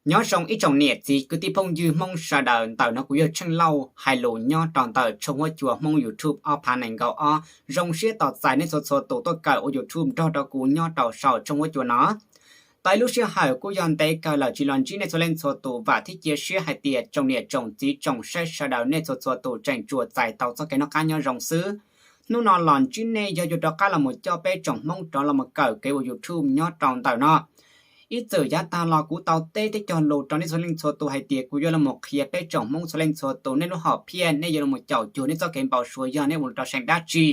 Nyob zoo ib tsoom niam txiv kwv tij phooj ywg Hmoob sawv daws, ntawm no kuv yog Tsheej Lauj hais lus nyob rau ntawm tshooj huab cua Hmoob YouTube ob phav nees nkaum ob. Zoo siab tos txais nej txhua txhua tus tuaj kawm ua YouTube nrog rau kuv nyob rau saum tshooj huab cua no. Tau ib lub sij hawm kuj yog ntev kawg lawm tsis los ntsib nej txhua leej txhua tus, vam thiab cia siab hais tias tsoom niam tsoom txiv tsoom saib sawv daws nej txhua txhua tus tseem tsuas txais tau txoj kev noj qab nyob zoo xwb. Hnub no los ntsib nej yog yuav rov qab los mus coj peb tsoom Hmoob rov los mus kawm kev ua YouTube nyob rau ntawm no. Ib txwm yav tag los kuv tau teb thiab cog lus rau nej txhua leej txhua tus hais tias kuv yuav los mus qhia peb tsoom Hmoob txhua leej txhua tus nej lub hom phiaj, nej yuav los mus caum cuag nej txoj kev npau suav yog nej ua rau seem dab tsi.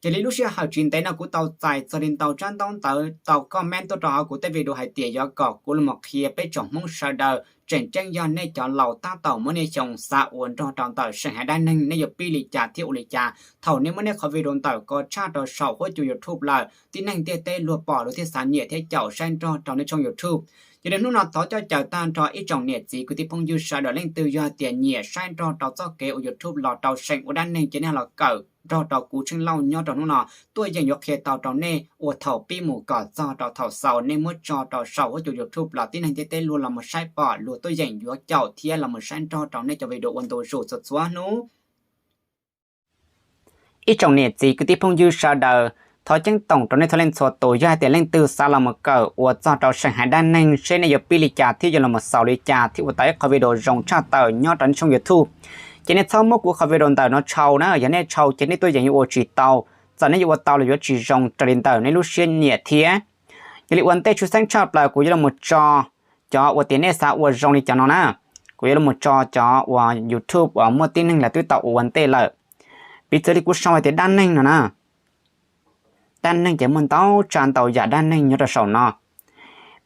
Yog li lub sij hawm tsis ntev no kuv tau txais txog li ntau tsab ntaub ntawv tau comment tuaj rau hauv kuv tej video hais tias yuav kom kuv los mus qhia peb tsoom Hmoob sawv daws, tseem ceeb yog nej cov laus tab tom muaj niaj xyoo xav ua nrog rau ntawm seem haiv dab neeg, nej yuav pib li cas thiab ua li cas thaum nej muab nej qhov video ntawm ko tshaj rau saum huab cua YouTube lawm, tib neeg ntiaj teb luag pom luag thiaj xav nyiam thiab caum saib nrog rau nej tshooj YouTube. Yog li hnub no thov coj caw tag nrho ib tsoom niam txiv kwv tij phooj ywg sawv daws, leej twg yog tias nyiam saib nrog rau txoj kev ua YouTube los rau seem ua dab neeg ces nej los kawm nrog rau kuv Tsheej Lauj nyob rau hnub no, tuaj yeem yuav qhia tau rau nej ua thaum pib mus kom txog rau thaum xaus, nej muab tso rau saum huab cua YouTube los tib neeg ntiaj teb luag los mus saib pom luag tuaj yeem yuav caum thiab los mus saib nrog rau nej cov video ua ntu zus txhua txhua hnub. Ib tsoom niam txiv kwv tij phooj ywg sawv daws, thov ceeb toom rau nej txhua leej txhua tus, yog hais tias leej twg xav los mus kawm ua txog rau seem haiv dab neeg seb nej yuav pib li cas thiab yuav los mus xaus li cas thiab ua tau ib qhov video zoo tshaj tawm nyob rau nej tshooj YouTube, ces nej txhob muab kuv qhov video ntawm no tshau na. Yog nej tshau ces nej tuaj yeem yuav ua tsis tau. Txawm nej yuav ua tau los yuav tsis zoo raws li ntawm nej lub siab nyiam thiab. Yog li ua ntej tshwj xeeb tshaj plaws kuv yuav los mus tso cov uas tias nej xav ua zoo li cov no na. Kuv yuav los mus tso cov uas YouTube uas muaj tib neeg lawv twb tau ua ua ntej lawm. Piv txwv li kuv sau hais tias dab neeg no na. Dab neeg ces muaj ntau tsav ntau yam dab neeg nyob rau saum no.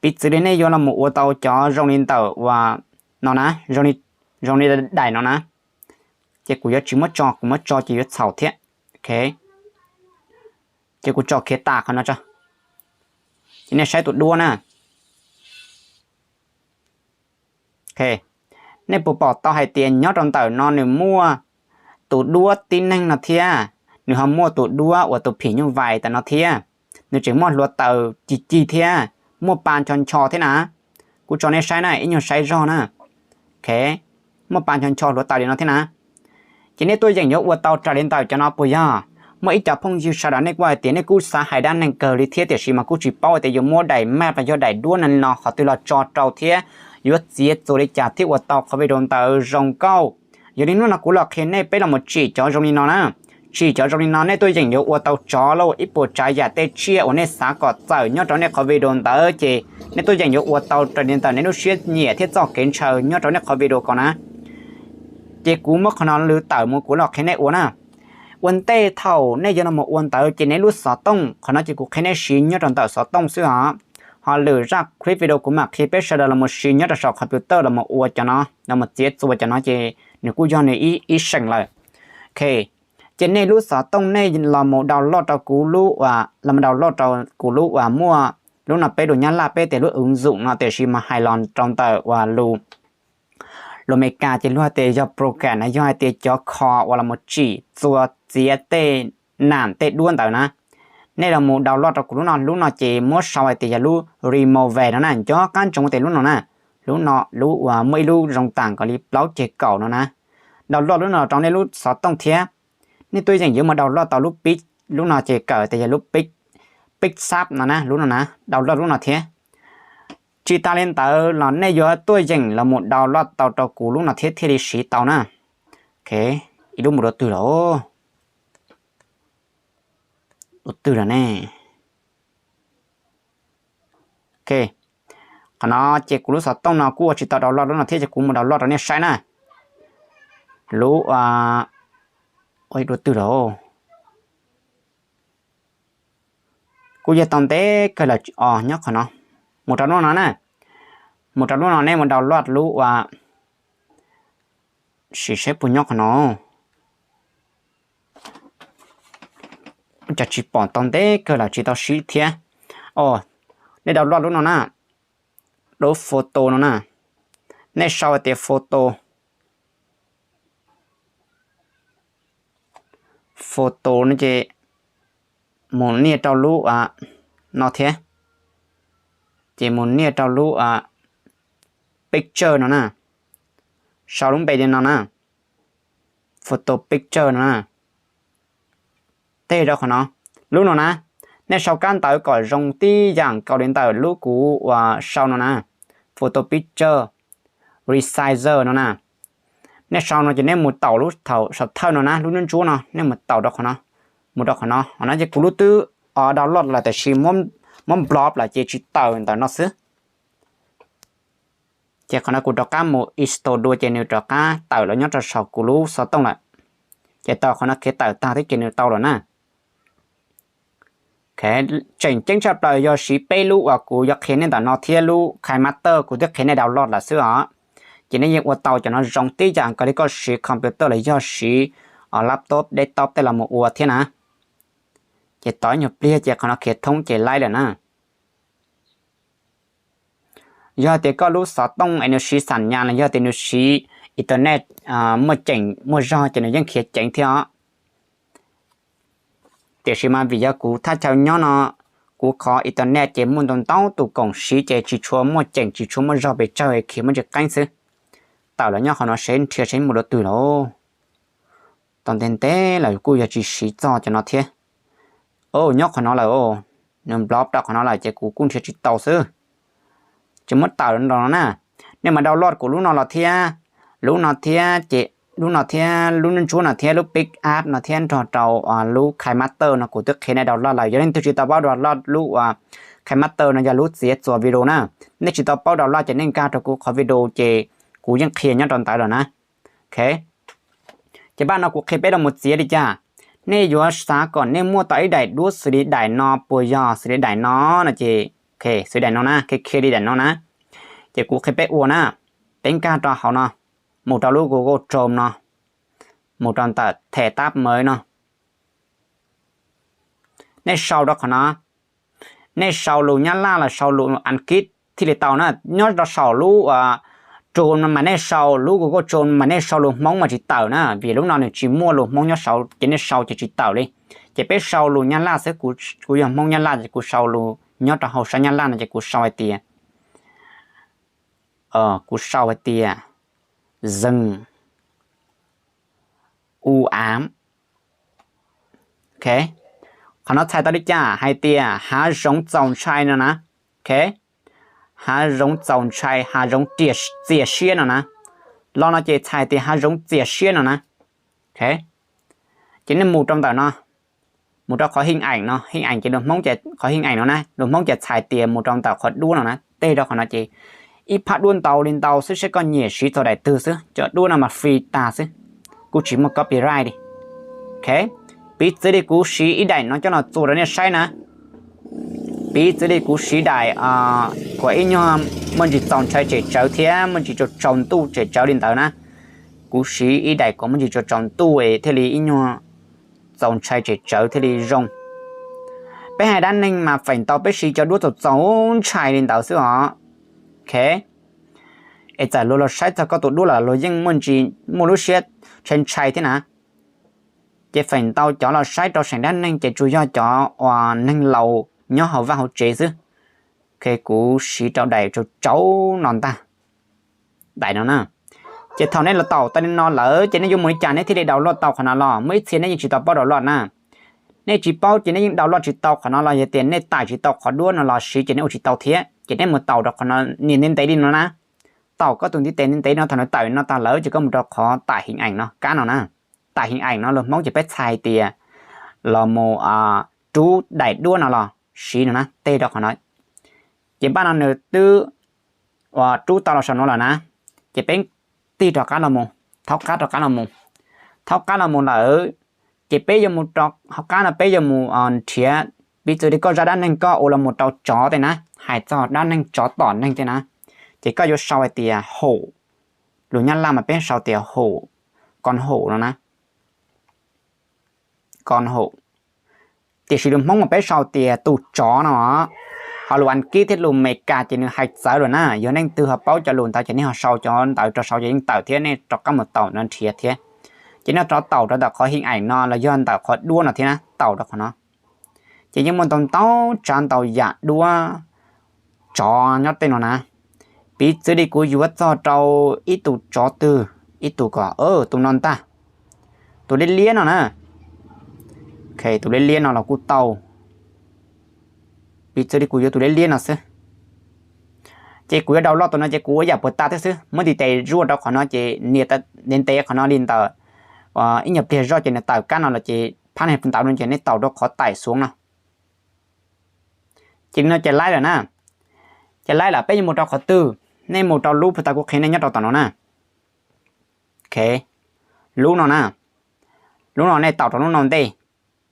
Piv txwv li nej yuav los mus ua tau cov zoo li ntawm uas no na, zoo li daim no na. Ces kuv yuav tsis muab tso, kuv muab tso ces yuav txhaum thiab. Ces kuv tso khiav tas qhov no tso. Ces nej saib tus duab na. Nej puas pom tau hais tias nyob rau ntawm no nws muaj tus duab tib neeg no thiab, nws ho muaj tus duab uas tus phim nyuj vais tam no thiab. Nws tseem muaj hluav taws cig cig thiab, muaj pa ncho ncho thiab na. Kuv tso nej saib na, ib nyuag saib zog na. Muaj pa ncho ncho hluav taws li no thiab na. Ces nej tuaj yeem yuav ua tau raws li ntawm cov no puas yog? Muaj ib co phooj ywg sawv daws nej kuj hais tias nej kuj xav hais dab neeg kawg li thiab, tiam sis mas kuj tsis paub tias yuav muab daim maj los yog daim duab no li no qhov twg los tso rau thiab yuav txiav txuas li cas thiaj ua tau qhov video ntawd zoo nkauj. Yog li hnub no kuv los qhia nej peb los mus tsim cov zoo li no na. Tsim cov zoo li no nej tuaj yeem yuav ua tau tsov lauj, ib puas tsav yam tej tsiaj uas nej xav kom txawm nyob rau nej qhov video ntawd ces nej tuaj yeem yuav ua tau raws li ntawm nej lub siab nyiam thiab txoj kev ntshaw nyob rau nej qhov video ko na. Ces kuv muab qhov no lwv tawm mus kuv los qhia nej ua na. Ua ntej thaum nej yuav los ua ntawd ces nej lub xov tooj, qhov no ces kuv qhia nej siv nyob rau ntawm xov tooj xwb os. Ho lwm zaj clip video kuv mam qhia peb sawv daws los mus siv nyob rau saum computer los mus ua cov no, los mus txiav txuas cov no ces nws kuj yog nws ib seem lawm. Ces nej lub xov tooj nej los mus download rau kuv lub uas, los mus download rau kuv lub uas muaj lub no peb lus Nyab Laj peb tias lub ứng dụng no, tiam sis mas hais los rau ntawm uas lus, lus Amelikas ces luag hais tias yog program no, yog hais tias cov kho uas los mus tsim txuas txiav tej nam tej duab ntawd na. Nej los mus download rau kuv lub no, lub no ces muab sau hais tias yog lub Remove no na, nco qab ntsoov tias lub no na, lub no, lub uas muaj ib lub zoo tam nkaus li plaub ceg kaum no na. Download lub no rau nej lub xov tooj thiab. Nej tuaj yeem yuav mus download tau lub pib, lub no ces kawm tias yog lub pib, pib xab no na, lub no na, download lub no thiab. Tsis tas li ntawd los nej yuav tuaj yeem los mus download tau rau kuv lub no thiab thiaj li siv tau na. Ib lub mus dua twg lawm? Dua twg lawm ne? Qhov no ces kuv lub xov tooj no kuj ua tsis tau download lub no thiab ces kuv mus download rau nej saib na. Lub, dua twg lawm? Kuj yog tau ntev kawg lawm os, nyob qhov no. Mus rau lub no na. Mus rau lub no nej mus download lub uas, sim saib puas nyob qhov no. Cas tsis pom, tau ntev kawg lawm tsis tau siv thiab. Nej download lub no na, lub photo no na. Nej sau hais tias photo, photo no ces mus nias rau lub no thiab. Ces mus nias rau lub picture no na. Sau lub npe li no na, photo picture no na. Tej rau qhov no, lub no na, nej sau kab ntawv kom zoo tib yam nkaus li ntawm lub kuv uas sau no na, photo picture resizer no na. Nej sau no ces nej mus taus lub thaum saum thawj no na, lub ntsuab ntsuab no, nej mus taus rau qhov no, mus rau qhov no. Qhov no ces kuv lub twb download lawm tiam sis muab block lawm ces tsis tawm ntawm no xwb. Ces qhov no kuv rov qab mus install dua ces nws rov qab tawm los nyob rau saum kuv lub xov tooj lawm. Ces tau qhov no khiav tawm tag thiab ces nws tau lawm na. Tseem ceeb tshaj plaws yog siv peb lub uas kuv yuav qhia nej ntawm no thiab lub KineMaster kuv twb qhia nej download lawm xwb os. Ces nej yeej ua tau cov no zoo tib yam nkaus li koj siv computer los yog siv laptop, desktop tej los mus ua thiab na. Ces tos ib nyuag pliag ces qhov no khiav thoob ces laib lawm na. Yog tias koj lub xov tooj es nws siv xam nyas los yog tias nws siv internet muaj ceem muaj zog ces nws yeej khiav ceev thiab os. Tiam sis mas vim yog kuv thaj chaw nyob no, kuv qhov internet ces muaj ntau ntau tus koom siv ces tsis tshua muaj ceem tsis tshua muaj zog pes tsawg khiav muaj ntsis qeeb xwb. Tawm los nyob qhov no seb nrhiav seb mus rau twg lawm. Tau ntev ntev lawm kuj yog tsis siv txog cov no thiab. Nyob qhov no lawm, nws block rau qhov no lawm ces kuv kuj nrhiav tsis tau xwb. Ces muab tawm nrog no na, nej mas download kuv lub no los thiab, lub no thiab ces lub no thiab lub ntsuab no thiab lub pick up no thiab nrog rau lub KineMaster no kuv twb qhia nej download lawm. Yog leej twg tsis tau paub download lub KineMaster no yog lub txiav txuas video na, nej tsis tau paub download ces nej nkag rau kuv qhov video ces kuv yeej qhia nyob rau ntawd lawm na. Ces paj no kuv qhia peb rau mus txiav li cas. Nej yuav xav kom nej muaj tau ib daim duab xws li daim no puas yog xws li daim no no ces, xws li daim no na, khiav li daim no na. Ces kuv qhia peb ua na, peb nkag rau hauv no, mus rau lub Google Chrome no, mus rau ntawm them tab mawv no. Nej sau rau qhov no, nej sau lus Nyab Laj los sau lus Askiv thiaj li tau na. Nyob rau saum lub Chrome no mas nej sau, lub Google Chrome mas nej sau lus Hmoob mas tsis tawm na, vim lub no nws tsis muaj lus Hmoob nyob saud ces nej sau ces tsis tawm li. Ces peb sau lus Nyab Laj xwb, kuv yog Hmoob Nyab Laj ces kuv sau lus nyob rau hauv sab Nyab Laj no ces kuv sau hais tias, kuv sau hais tias, zeeg, u am. Qhov no txhais tau li cas hais tias hav zoov txaus ntshai no na. Hav zoov txaus ntshai, hav zoov txias siab no na. Los no ces txhais tias hav zoov txias siab no na. Ces nej mus rau ntawm no, mus rau qhov hij eem no, hij eem ces lus Hmoob, qhov hij eem no na, lus Hmoob ces txhais tias mus rau ntawm qhov duab no na. Tej rau qhov no ces ib phab duab ntau li ntau xwb, seb koj nyiam siv txog daim twg xwb, cov duab no mas free tag xwb, kuj tsis muaj copyright li. Piv txwv li kuv siv ib daim no coj los txua rau nej saib na. Piv txwv li kuv siv daim kuas ib nyuag muaj ntsis txaus ntshai tsem tsawv thiab muaj ntsis tsaus tsaus ntuj tsem tsawv li ntawd na. Kuv siv ib daim kuas muaj ntsis tsaus tsaus ntuj es thiaj li ib nyuag txaus ntshai tsem tsawv thiaj li zoo. Peb hais dab neeg mas feem ntau peb siv cov duab txaus txaus ntshai li ntawd xwb os. Es txawm luag los saib txog koj tus duab lawm luag yeej muaj ntsis muaj lub siab ntshai ntshai thiab na. Ces feem ntau cov los saib rau seem dab neeg ces tsuas yog cov uas neeg laus nyob hauv vaj hauv tsev xwb. Kuv siv rau daim tsaus tsaus no ntag. Daim no na. Ces thaum nej los taum tau li no lawm ces nej yuav mus li cas nej thiaj li download tau qhov no los? Muaj ib txhia nej yeej tsis tau paub download na. Nej tsis paub ces nej yeej download tsis tau qhov no los yog tias nej tải tsis tau qhov duab no los siv ces nej ua tsis tau thiab. Ces nej mus taus rau qhov no nias ntev ntev li no na. Taus koj tus ntiv tes ntev ntev no, thaum nws tawm no tag lawm ces koj mus rau qhov tải hình ảnh no, kab no na. Tải hình ảnh no lus Hmoob ces peb txhais tias los mus rub daim duab no los siv no na, tej rau qhov no. Ces npaj no nws twb rub tau los saum no lawm na, ces peb tig rov qab los mus, thaub qab rov qab los mus. Thaub qab los mus lawm, ces peb yuav mus rau hauv qab no peb yuav mus nrhiav, piv txwv li koj zaj dab neeg koj ua los mus rau tsov tej na, hais txog dab neeg tsov tom neeg tej na, ces koj yuav sau hais tias hổ, lus Nyab Laj mas peb sau tias hổ, con hổ no na, con hổ. Tiam sis lus Hmoob mas peb sau tias tus tsov no. Ho lus Askiv thiab lus Amelikas ces nws hais txawv lawm na, yog leej twg ho paub cov lus ntawd ces nej ho sau cov ntawd rau saud ces yeej tawm thiab, nej rov qab mus taus no nrhiav thiab. Ces nej rov taus rau ntawm qhov hình ảnh no los yog ntawm qhov duab no thiab na, taus rau qhov no. Ces yeej muaj ntau ntau tsav ntau yam duab tsov nyob tej no na. Piv txwv li kuv yuav txog rau ib tug tsov twg, ib tug kom, tus no ntag, tus liab liab no na. Tus liab liab no los kuj tau. Piv txwv li kuv yuav tus liab liab no xwb, ces kuv yuav download tus no ces kuv ua yam puas tas thiab xwb, muab ntiv tes zuaj rau qhov no ces nias ntev ntev qhov no li ntawm ib nyuag pliag zoj ces nws tawm kab no los ces phab ntawd no ces nej taus rau qhov taim xuv no. Ces li no ces laib lawm na. Ces laib lawm peb yuav mus rau qhov twg? Nej mus rau lub pus tas kuv qhia nej nyob rau tom no na. Lub no na, lub no nej taus rau lub no ntej,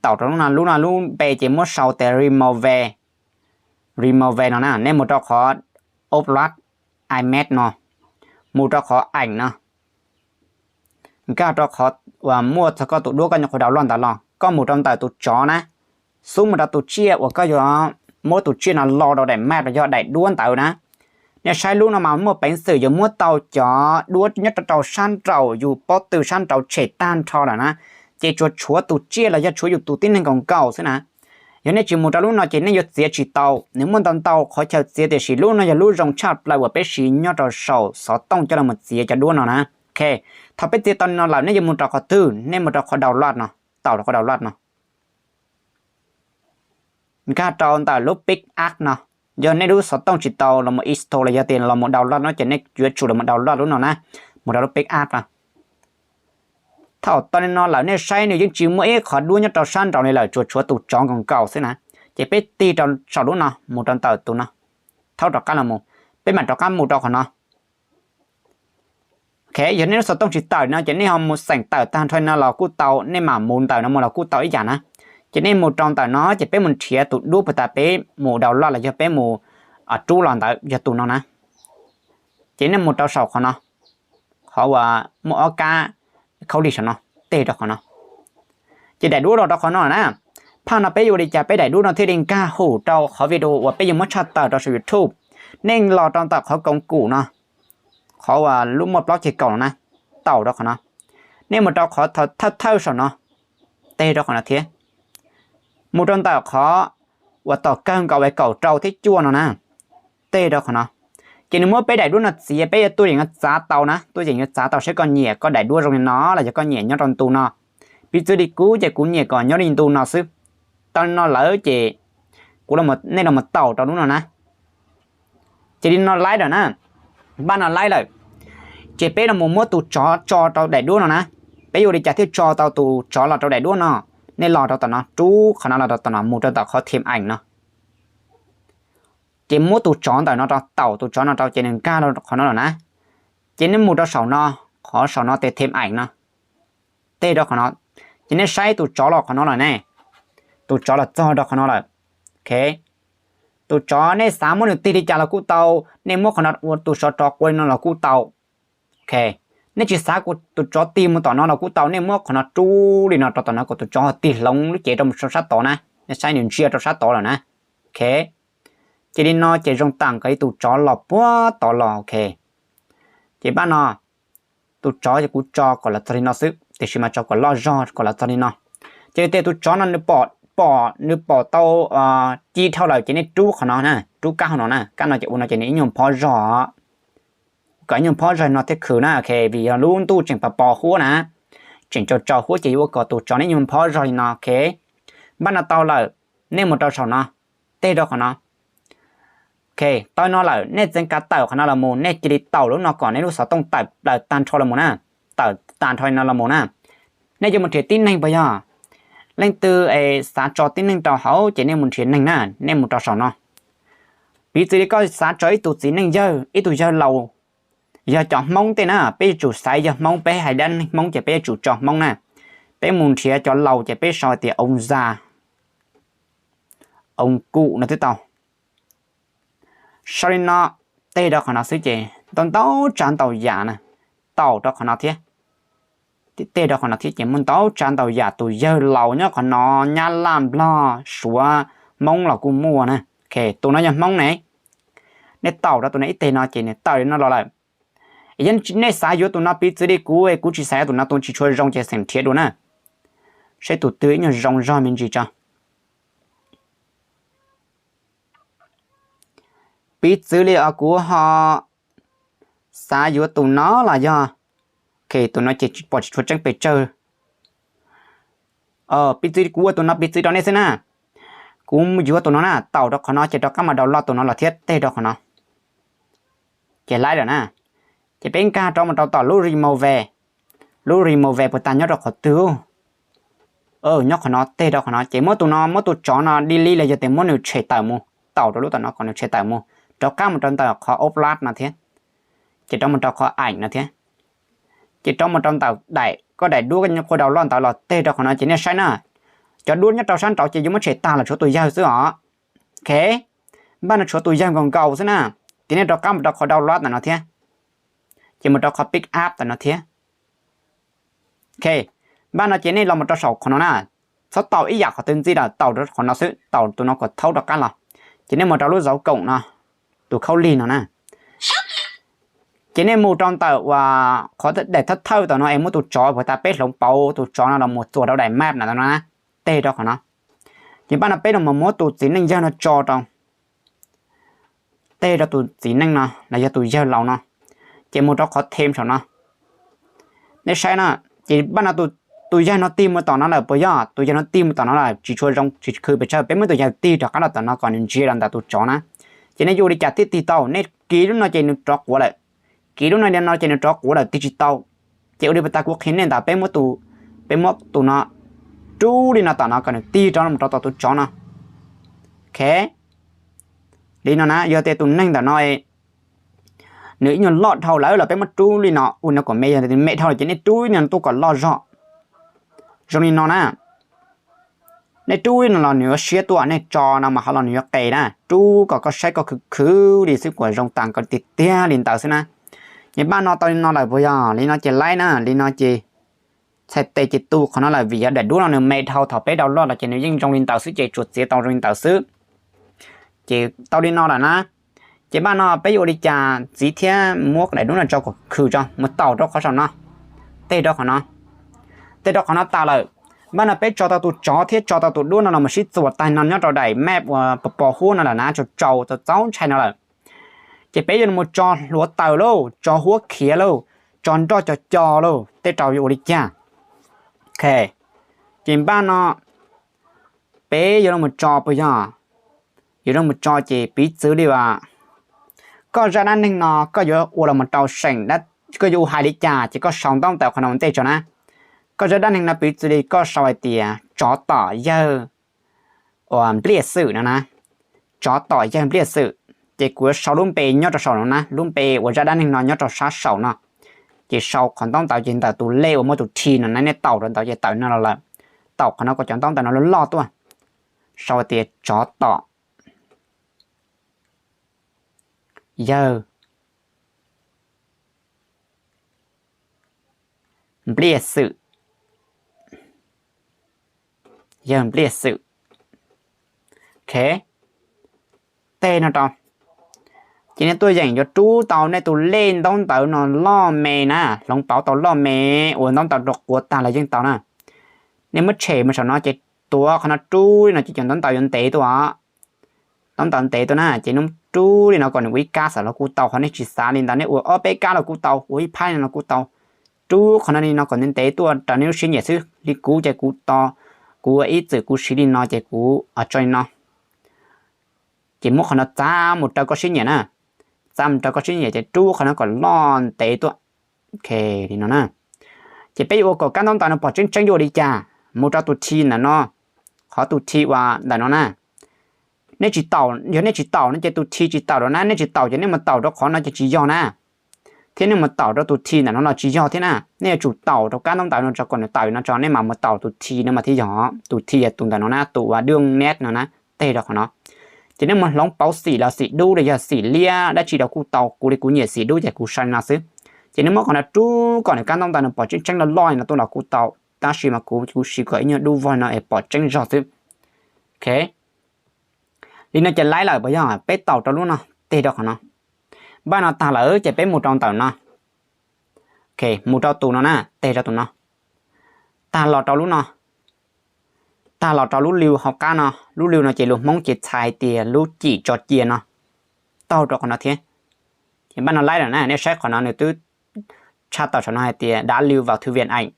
taus rau lub no, lub no lub npe ces muab sau tias remove, remove no na. Nej mus rau qhov upload image no, mus rau qhov eem no, nkag rau qhov uas muaj txog koj tus duab koj nyuam qhuav download ntawd los koj mus rau ntawm tus tsov na, xub mus rau tus tsiaj uas koj yuav muab tus tsiaj no lo rau daim map los yog daim duab ntawd na. Nej saib lub no mas muaj peev xwm yuav muab tau cov duab nyob rau sab nraum yus pob tw sab nraud tshem tag nrho lawm na, ces tsuas tshuav tus tsiaj los yog tshuav yus tus tib neeg nkaus nkaus xwb na. Yog nej tsis mus rau lub no ces nej yuav txiav tsis tau, nws muaj ntau ntau qhov chaw txiav tiam sis lub no yog lub zoo tshaj plaws uas peb siv nyob rau saum xov tooj coj los txiav cov duab no na. Thaum peb txiav tau li no lawm nej yuav mus rau qhov twg? Nej mus rau qhov download no, taus rau qhov download no, nkag rau ntawm lub pick up no. Yog nej lub xov tooj tsis tau los mus install los yog tias los mus download no ces nej yuav tsum los mus download lub no na, mus rau lub pick up no. Thaum tau li no lawm nej saib nws yeej tsis muaj ib qhov duab nyob rau sab nraud li lawm, tsuas tshuav tus tsov nkaus nkaus xwb na. Ces peb tig rau saum lub no mus rau ntawm tus no, thaub rov qab los mus, peb mam rov qab mus rau qhov no. Yog nej lub xov tooj tsis tawm no ces nej ho mus xeem tawm tag nrho no los kuj tau, nej mam mus ntawm no mus los kuj tau ib yam na. Ces nej mus rau ntawm no ces peb mus nrhiav tus duab puas tas peb mus download los yog peb mus rub los ntawd yog tus no na. Ces nej mus rau saum qhov no, qhov uas muaj ob kab khaub lig saum no, tig rau qhov no. Ces daim duab los rau qhov no na. Phaj no peb yuav ua li cas peb daim duab no thiaj li nkag hum rau qhov video uas peb yuav muab tshaj tawm rau saum YouTube? Nej los rau ntawm qhov koom kum no, qhov uas lub muaj plaub ceg kaum no na, taus rau qhov no. Nej mus rau qhov thawj thawj saum no, tig rau qhov no thiab. Mus rau ntawm qhov uas tom kawg nkaus kaum rau thiab cuaj no na, tig rau qhov no. Ces nws muab peb daim duab no txiav, peb yuav tuaj yeem yuav txav tau na, tuaj yeem yuav txav tau seb koj nyiam koj daim duab zoo li no los yog koj nyiam nyob rau ntu no. Piv txwv li kuv ces kuv nyiam kom nyob li ntu no xwb. Tau li no lawm ces kuv, nej los taus rau lub no na. Ces li no laib lawm na, npaj no laib lawm. Ces peb los mus muab tus tsov tso rau daim duab no na. Peb yuav ua li cas thiaj tso tau tus tsov los rau daim duab no? Nej los rau tom no, rub qhov no los rau tom no, mus rau tom qhov thim eem no. Ces muab tus tsov ntawm no rau, taus tus tsov no rau ces nws nkag qhov no lawm na. Ces nej mus rau saum no, qhov saum no tes thim eem no, tig rau qhov no. Ces nej saib tus tsov los qhov no lawm ne, tus tsov los txog rau qhov no lawm. Tus tsov nej xav muab nws tig li cas los kuj tau, nej muab qhov no ua tus tsov rov qua li no los kuj tau. Nej tsis xav tus tsov tig mus tom no los kuj tau, nej muab qhov no rub li no rau tom no kom tus tsov ho tig hloov lub cev rau mus rau sab tod na. Nej saib nws ntsia rau sab tod lawm na. Ces li no ces zoo tam nkaus li tus tsov los puag tod los. Ces npaj no, tus tsov ces kuv tso kom los txog li no xwb, tiam sis mas tso kom loj zog kom los txog li no. Ces tej tus tsov no nws pom, nws pom tau ci dhau lawm ces nej rub qhov no na, rub kab hauv no na, kab no ces ua no ces nws ib nyuag phob zog, kom ib nyuag phob zog no thiaj khwv na. Vim yog lub ntuj tseem pos pos huab na, tseem tsaus tsaus huab ces yuav ua kom tus tsov nws ib nyuag phob zog li no. Npaj no tau lawm, nej mus rau saum no, tig rau qhov no. Tau no lawm nej txeev kav tawm qhov no los mus, nej cia li taus lub no kom nej lub xov tooj tawm plaws tag nrho los mus na, tawm tag nrho li no los mus na. Nej yuav mus nrhiav tib neeg puas yog? Leej twg es xav tso tib neeg rau hauv ces nej mus nrhiav neeg na, nej mus rau saum no. Piv txwv li koj xav tso ib tug txiv neej yawg, ib tug yawg laus, yog cov Hmoob tej na, peb yuav tsum xaiv yog Hmoob, peb hais dab neeg Hmoob ces peb yuav tsum tso Hmoob na. Peb mus nrhiav cov laus ces peb sau hais tias oo zas, oo kum no twb tau. Sau li no, tig rau qhov no xwb ces ntau ntau tsav ntau yam na, taus rau qhov no thiab. Tig rau qhov no thiab ces muaj ntau tsav ntau yam tus yawg laus nyob qhov no, nyab laj nplog suav Hmoob los kuj muaj na. Tus no yog Hmoob ne, nej taus rau tus no ib teg no ces nws tawm li no los lawm. Yog nej xav yuav tus no piv txwv li kuv, kuv tsis xav yuav tus no, tus tsis tshua zoo ces xeem nrhiav dua na, saib tus twg ib nyuag zoo zog me ntsis tso. Piv txwv li os kuv ho Xav yuav tus no los yog, ok, tus no ces pom tsis tshua tseeb pes tsawg. Piv txwv kuv ua tus no piv txwv rau nej xwb na. Kuv yuav tus no na, taus rau qhov no ces rov qab mus download tus no los thiab teg rau qhov no. Ces laib lawm na. Ces peb nkag rov mus rau tom lub remove. Lub remove puas tas nyob rau qhov twg? Nyob qhov no, teg rau qhov no ces muab tus no, muab tus tsov no delete los yog tias muab nws tshem tawm mus, taus rau lub tom no kom nws tshem tawm mus, rov qab mus rau ntawm qhov upload no thiab. Ces rov mus rau qhov aim no thiab. Ces rov mus rau ntawm daim, koj daim duab koj nyuam qhuav download ntawd los teg rau qhov no ces nej saib na. Cov duab nyob rau sab nraud ces yuav muab tshem tag los tshuav tus yawg xwb os. Ok, npaj no tshuav tus yawg nkaus nkaus xwb na. Ces nej rov qab mus rau qhov download ntawm no thiab. Ces mus rau qhov pick up ntawm no thiab. Ok, npaj no ces nej los mus rau saum qhov no na. Txhob taus ib yam qhov twg ntxiv lawm, taus rau qhov no xwb, taus tus no kom thaub rov qab los. Ces nej mus rau lub zauv koom no, tus khaub lig no na. Ces nej mus rau ntawm uas qhov daim thawj thawj tom no es muab tus tsov puas tas peb hloov pauv tus tsov no los mus txuas rau daim map no na, teg rau qhov no. Ces npaj no peb los mus muab tus txiv neej yawg no tso rau, teg rau tus txiv neej no los yog tus yawg laus no. Ces mus rau qhov them saum no. Nej saib na, ces npaj no tus yawg no tig mus tom no lawm puas yog? Tus yawg no tig mus tom no lawm, tsis tshua zoo, tsis khw pes tsawg, peb muab tus yawg tig rov qab los tom no kom nws ntsia los ntawm tus tsov na. Ces nej yuav ua li cas thiaj tig tau? Nej kiv lub no ces nws rov quav lawm, kiv lub no li no ces nws rov quav lawm tig tsis tau. Ces ua li puas tas kuv qhia nej ntawd, peb muab tus, peb muab tus no rub li no tom no kom nws tig rov mus rau tom tus tsov no. Ok, li no na, yog tias tus neeg ntawm no nws ib nyuag loj dhau lawm los peb muab rub li no, ua no kom me, yog nws me dhau lawm ces nej rub li no tuaj kom loj zog. Zoo li no na. Nej rub li no los nws yuav siab tuaj, nej tso no mas ho los nws yuav qes na. Rub kom koj saib koj khwv khwv li xwb kom zoo tas koj tiag tiag li ntawd xwb na. Ces npaj no tau li no lawm puas yog? Li no ces laib na, li no ces txhais tes ces tu qhov no lawm vim yog daim duab no nws me dhau, thaum peb download los ces nws yeej zoo li ntawd xwb ces tsuas txiav tau zoo li ntawd xwb. Ces tau li no lawm na. Ces npaj no peb yuav ua li cas ntxiv thiab? Muab daim duab no tso kom khwm tso, mus taus rau qhov saum no, teg rau qhov no. Teg rau qhov no tas lawm, npaj no peb tso tau tus tsov thiab tso tau tus duab no los mus sib txuas tag no nyob rau daim map uas pos pos huab no lawm na, tsaus tsaus txaus ntshai no lawm. Ces peb yuav los tso hluav taws lauj, tso huab khiav lauj, tso nroj co co lauj, tej rau yuav ua li cas? Ok, ces npaj no peb yuav los tso puas yog? Yuav los tso ces piv txwv li as, koj zaj dab neeg no koj yuav ua los rau seem, koj yuav ua hais li cas ces koj sau ntaub ntawv qhov no ua ntej tso na. Koj zaj dab neeg no piv txwv li koj sau hais tias tsov tom yawg uas Npliaj Xwm no na, tsov tom yawg Npliaj Xwm. Ces kuv yuav sau lub npe nyob rau saum no na, lub npe uas zaj dab neeg no nyob rau sab saum no. Ces sau qhov ntaub ntawv ces ntawm tus lej uas muaj tus T no na, nej taus rau ntawd ces tawm no los lawm. Taus qhov no kom cov ntaub ntawv no loj loj tuaj. Sau hais tias tsov tom yawg Npliaj Xwm, yawg Npliaj Xwm. Ok, teg no rau. Ces nej tuaj yeem yuav rub tau nej tus lej ntaub ntawv no loj me na, hloov pauv tau loj me, ua ntaub ntawv rau quav tag los yeej tau na. Nej muab tshem mus saum no ces tuav qhov no rub li no ces cov ntaub ntawv yuav ntev tuaj os. Ntaub ntawv ntev tuaj na, ces nej rub li no kom nws ua ib kab xwb los kuj tau, qhov nej tsis xav li ntawd nej ua ob peb kab los kuj tau, ua ib phab li no los kuj tau. Rub qhov no li no kom ntev ntev tuaj raws nej lub siab nyiam xwb. Li kuv ces kuv to, kuv ua ib txwm kuv siv li no ces kuv tso li no. Ces muab qhov no txav mus raws koj siab nyiam na, txav mus raws koj siab nyiam ces rub qhov no kom loj ntev tuaj. Ok, li no na. Ces peb yuav ua kom kab ntaub ntawv no pom tseeb tseeb yuav ua li cas? Mus rau tus T ntawm no, qhov tus T uas ntawm no na. Nej tsis taus, yog nej tsis taus no ces tus T tsis taus rau na, nej tsis taus ces nej mus taus rau qhov no ces tsis yog na. Thiab nej mus taus rau tus T ntawm no los tsis yog thiab na, nej yuav tsum taus rau kab ntaub ntawv no tso kom nws tawm no tso nej mam mus taus tus T no mas thiaj yog. Tus T yog tus ntawm no na, tus uas dwj net no na, teg rau qhov no. Ces nej mus hloov pauv xim los xim dub los yog xim liab dab tsi los kuj tau, kuv li kuv nyiam xim dub ces kuv sau li no xwb. Ces nej muab qhov no rub kom nws kab ntaub ntawv no pom tseeb tseeb loj loj li no tuaj los kuj tau, tab sis mas kuv kuv siv kom ib nyuag dub vog no es pom tseeb zog xwb. Ok, li no ces laib lawm puas yog? Peb taus rau lub no, teg rau qhov no. Npaj no tag lawm ces peb mus rau ntawm no. Ok, mus rau tus no na, teg rau tus no. Tag los rau lub no, tag los rau lub liu hauv qab no, lub liu no ces lus Hmoob ces txhais tias lub cim tso cia no, taug rau qhov no thiab. Ces npaj no laib lawm na, nej saib qhov no nws twb tshaj tawm saum no hais tias đã lưu vào thư viện ảnh,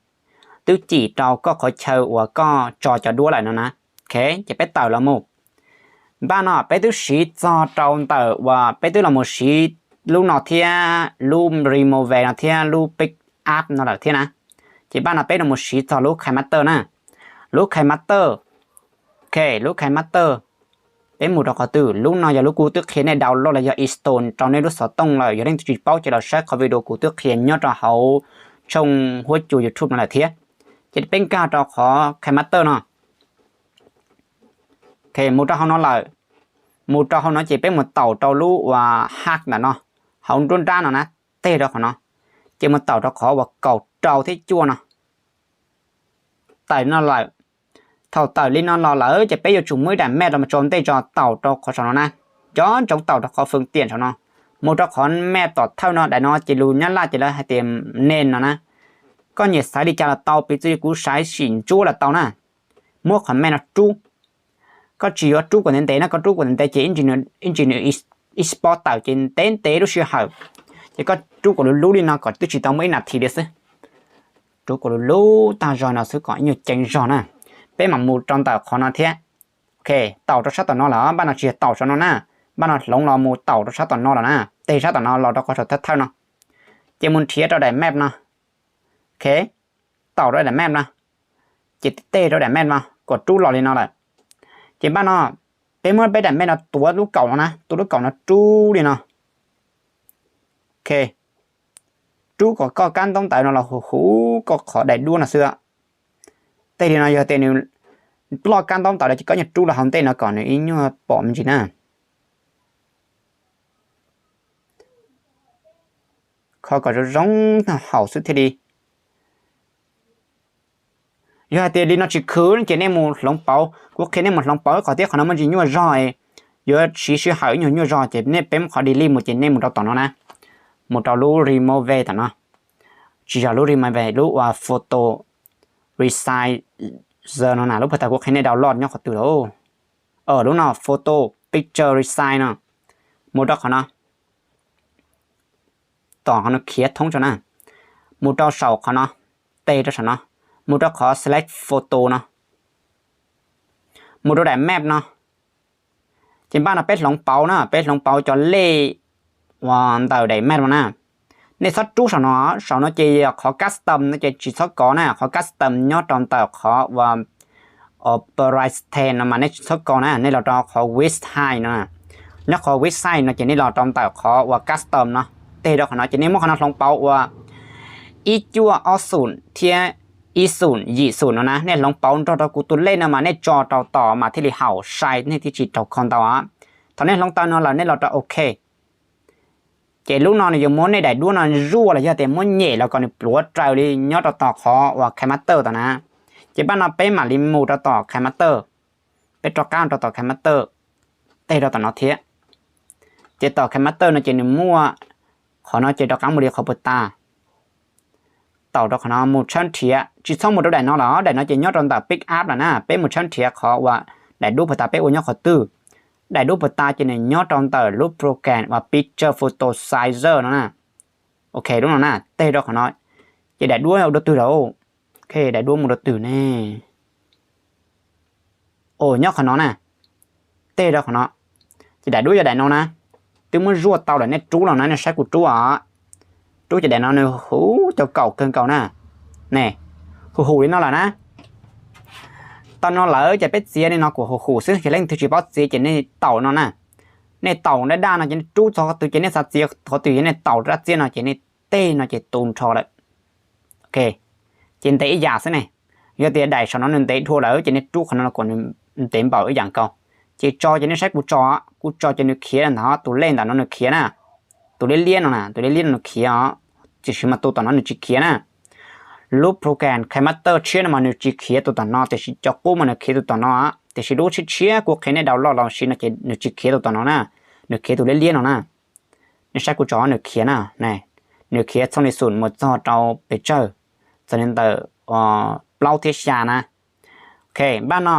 twb cim rau koj qhov chaw uas koj tso cov duab lawm no na. Ok, ces peb tawm los mus. Npaj no peb twb siv txog rau ntawm uas peb twb los mus siv lub no thiab lub remove no thiab lub pick up no lawm thiab na. Ces npaj no peb los mus siv txog lub KineMaster na. Lub KineMaster, ok, lub KineMaster, peb mus rau qhov twg? Lub no yog lub kuv twb qhia nej download los yog install rau nej lub xov tooj lawm. Yog leej twg tsis paub ces los saib qhov video kuv twb qhia nyob rau hauv tshooj huab cua YouTube no lawm thiab. Ces peb nkag rau qhov KineMaster no. Ok, mus rau hauv no lawm. Mus rau hauv no ces peb mus taum rau lub uas hack ntawm no, hauv nruab nrab no na, teg rau qhov no. Ces mus taum rau qhov uas kaum rau thiab cuaj no. Tawm no lawm. Thaum tawm li no los lawm ces peb yuav tsum muaj ib daim map los tso ntej tso taum rau qhov saum no na. Cov ntsoov taum rau qhov fwm tiam saum no. Mus rau qhov map tom thawj no, daim no ces lus Nyab Laj ces lawv hais tias name no na. Koj nyiam xaiv li cas los tau, piv txwv kuv xaiv sim ntsuab los tau na. Muab qhov map no rub. Koj tsis yuav rub kom ntev ntev na, koj rub kom ntev ntev ces ib ntsis nws export tawm ces ntev ntev lub sij hawm. Ces koj rub kom lub lub li no kom twb tsis tau muaj ib nas this li xwb. Rub kom lub lub tag zog no xwb kom ib nyuag ceev zog na. Peb mam mus rau ntawm qhov no thiab. Ok, taum rau sab tom no lawm, npaj no tsis yog taum saum no na, npaj no hloov los mus taum rau sab tom no lawm na, teg sab tom no los rau qhov saum thawj thawj no. Ces mus nrhiav rau daim map no. Ok, taum rau daim map no. Ces teg rau daim map no kom rub los li no lawm. Ces npaj no peb muab peb daim map no tuav lub kaum no na, tuav lub kaum no rub li no. Ok, rub kom koj kab ntaub ntawv no los huv huv koj qhov daim duab no xwb. Tej li no yog tias nws ploj kab ntaub ntawv lawm ces koj nyuag rub los hauv ntej no kom nws ib nyuag pom me ntsis na. Kho kom zoo zoo haum xwb thiaj li. Yog hais tias li no tsis khwv ces nej mus hloov pauv, kuv qhia nej mus hloov pauv qhov thiab qhov no muaj ntsis nyuaj zog, yuav siv sij hawm ib nyuag nyuaj zog ces nej peb muab qhov delete mus ces nej mus rau tom no na, mus rau lub remove tom no, tsis yog lub remove, lub uas photo resizer no na, lub photo kuv qhia nej download nyob qhov twg lawm. Lub no photo picture resize no, mus rau qhov no, tom qhov no khiav thoob tso na, mus rau saum qhov no, teg rau saum no, mus rau qhov select photo no, mus rau daim map no. Ces npaj no peb hloov pauv na, peb hloov pauv cov lej uas ntawm daim map no na. Nej txhob rub saum no, saum no ces yog qhov custom no ces tsis txhob kov na, qhov custom nyob rau ntawm qhov uas operating system no mas nej tsis txhob kov na, nej los rau qhov website no. Nyob qhov website no ces nej los rau ntawm qhov uas custom no, teg rau qhov no ces nej muab qhov no hloov pauv uas ib cuaj ob xum thiab ib xum yim xum no na, nej hloov pauv nrog rau kuv tus lej no mas nej tso rau tom mas thiaj li haum sai, nej thiaj tsis raug kho ntau. Thaum nej hloov tau no lawm nej los rau ok. Ces lub no nws yuav muab nej daim duab no zuaj los yog tias muab nyem los kom nws pluav raws li nyob rau tom qhov uas KineMaster tom na. Ces npaj no peb mam li mus rau tom KineMaster, peb rov qab rau tom KineMaster, teg rau tom no thiab. Ces tom KineMaster no ces nws muaj qhov no ces rov qab mus li qhov puas tas, taum rau qhov no mus tshawb nrhiav, tsis txhob mus rau daim no los daim no ces nyob rau ntawm pick up lawm na, peb mus tshawb nrhiav qhov uas daim duab puas tas peb ua nyob qhov twg. Daim duab puas tas ces nws nyob rau ntawm lub program uas picture photo sizer no na. Ok, lub no na, teg rau qhov no, ces daim duab ua rau twg lawm? Ok, daim duab mus rau twg ne? Os, nyob qhov no na, teg rau qhov no, ces daim duab yog daim no na. Twb muab zuaj tau lawm, nej rub los na, nej saib kuv rub os. Rub ces daim no nws huv cov kaum kawg nkaus na. Ne, huv huv li no lawm na. Tau no lawm ces peb txiav li no kom huv huv xwb, yog leej twg tsis paub txiav ces nej taum no na. Nej taum daj daj no ces nej rub txog qhov twg ces nej xav txiav qhov twg, yog nej taum daj txiab no ces nej teg no ces tu nrho lawm. Ok, ces ntev ib yam xwb ne. Yog tias daim saum no nws ntev dhau lawm ces nej rub qhov no los kom nws ntev npaum ib yam nkaus. Ces tso ces nej saib kuv tso, kuv tso ces nws khiav ntawd, tus lej ntawm no nws khiav na, tus liab liab no na, tus liab liab no nws khiav os, tiam sis mas tus tom no nws tsis khiav na. Lub program KineMaster tshiab no mas nws tsis khiav tus tom no, tiam sis cov qub mas nws khiav tus tom no. Tiam sis lub tshiab tshiab kuv qhia nej download los siv no ces nws tsis khiav tus tom no na, nws khiav tus liab liab no na. Nej saib kuv tso nws khiav na, nws khiav txhob li xum mus txog rau pes tsawg, txog li ntawm plaub thiab xya na. Ok, npaj no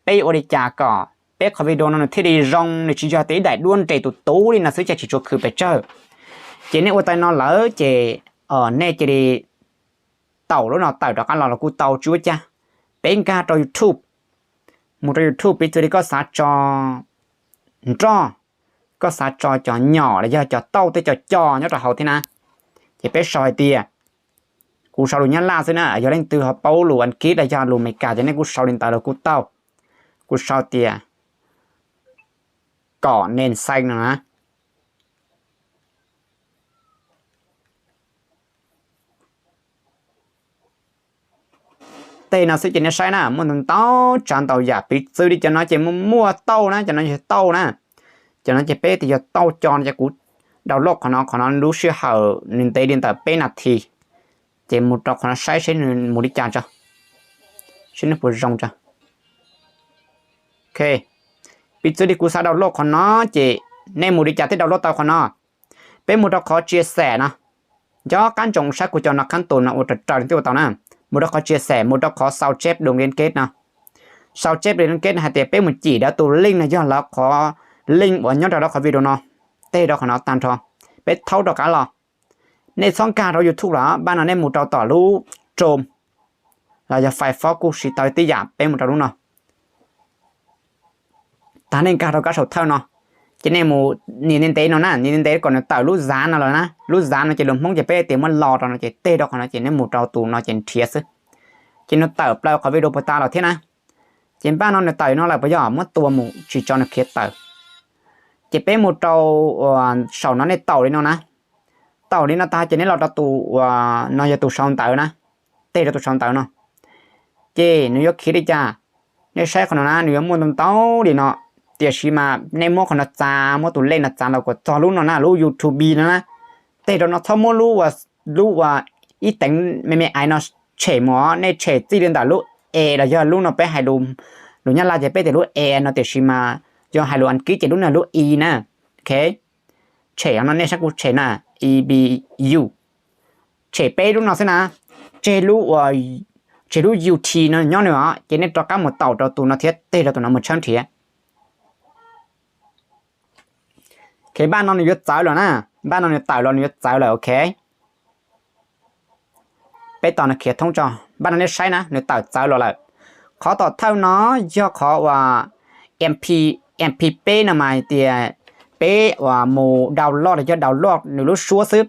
peb yuav ua li cas kom peb qhov video no nws thiaj li zoo, nws tsis yog tias ib daim duab nres tus tuv li no xwb ces tsis tshua khwv pes tsawg. Ces nej ua tau no lawm ces nej cia li tau lub no tawm rov qab los los kuj tau tsis ua cas. Peb nkag rau YouTube, mus rau YouTube piv txwv li koj xav tso nroj, koj xav tso cov nyom los yog cov tauj tej cov co nyob rau hauv thiab na. Ces peb sau hais tias, kuv sau lus Nyab Laj xwb na, yog leej twg ho paub lus Askiv los yog lus Amelikas ces nej kuj sau li ntawd los kuj tau. Kuv sau tias kom nen xees no na. Tej no xwb ces nej saib na, muaj ntau ntau tsav ntau yam, piv txwv li cov no ces muaj muaj tauj na, cov no yog tauj na. Cov no ces peb tias yog tauj co no ces kuv download qhov no, qhov no lub sij hawm nws ntev li ntawm peb nas this. Ces mus rau qhov no saib seb nws mus li cas tso, seb nws puas zoo tso. Ok, piv txwv li kuv xav download qhov no, ces nej mus li cas thiaj download tau qhov no. Peb mus rau qhov chia sẻ no, nco qab ntsoov saib kuv cov no khab tus no ua raws raws li twb ua tau na. Mus rau qhov chia sẻ, mus rau qhov sau chép đường liên kết no. Sau chép đường liên kết no hais tias peb mus cim rau tus link no yog lawv qhov link uas nyob rau qhov video no, tej rau qhov no tag nrho, peb thaub rov qab los. Nej txhob nkag rau YouTube lawm, npaj no nej mus rau tom lub Chrome los yog Firefox kuj siv tau tib yam, peb mus rau lub no. Tag nej nkag rau kab saum thawj no, ces nej mus nias ntev ntev no na, nias ntev ntev kom nws tawm lub zav no lawm na, lub zav no ces lus Hmoob ces peb tias muab lo rau no ces tej rau qhov no ces nej mus rau tus no ces nrhiav xwb. Ces nws tawm plaws qhov video puas tas los thiab na. Ces npaj no nws tawm no lawm puas yog, muab tua mus tsis tso nws khiav tawm. Ces peb mus rau saum no nej taus li no na. Taus li no tag ces nej los rau tus uas no yog tus sau ntawv na, tej rau tus sau ntawv no. Ces nws yuav khiav li cas? Nej saib qhov no na, nws yuav muaj ntau ntau li no, tiam sis mas nej muab qhov no txav, muab tus lej no txav los kom txog lub no na, lub YouTube no na. Tej rau no txhob muab lub uas, lub uas ib teev me me ais no tshem mus, nej tshem txij li ntawm lub e los yog lub no peb hais lus Nyab Laj ces peb tias lub e no, tiam sis mas yog hais lus Askiv ces lub no lub i na. Ok, tshem no nej saib kuv tshem na, i b u, tshem peb lub no xwb na, tseg lub, tseg lub ut no nyob nws os, ces nej rov qab mus taus rau tus no thiab tej rau tus no mus tshawb nrhiav. Ok, npaj no nws yuav txawv los na, npaj no nws tawm los nws yuav txawv lawm. Ok, peb tos nws khiav thoob tso, npaj no nej saib na, nws tawm txawv los lawm. Qhov tom thawj no yog qhov uas mp, mp peb no mas hais tias peb uas mus download los yog download nws lub suab xwb.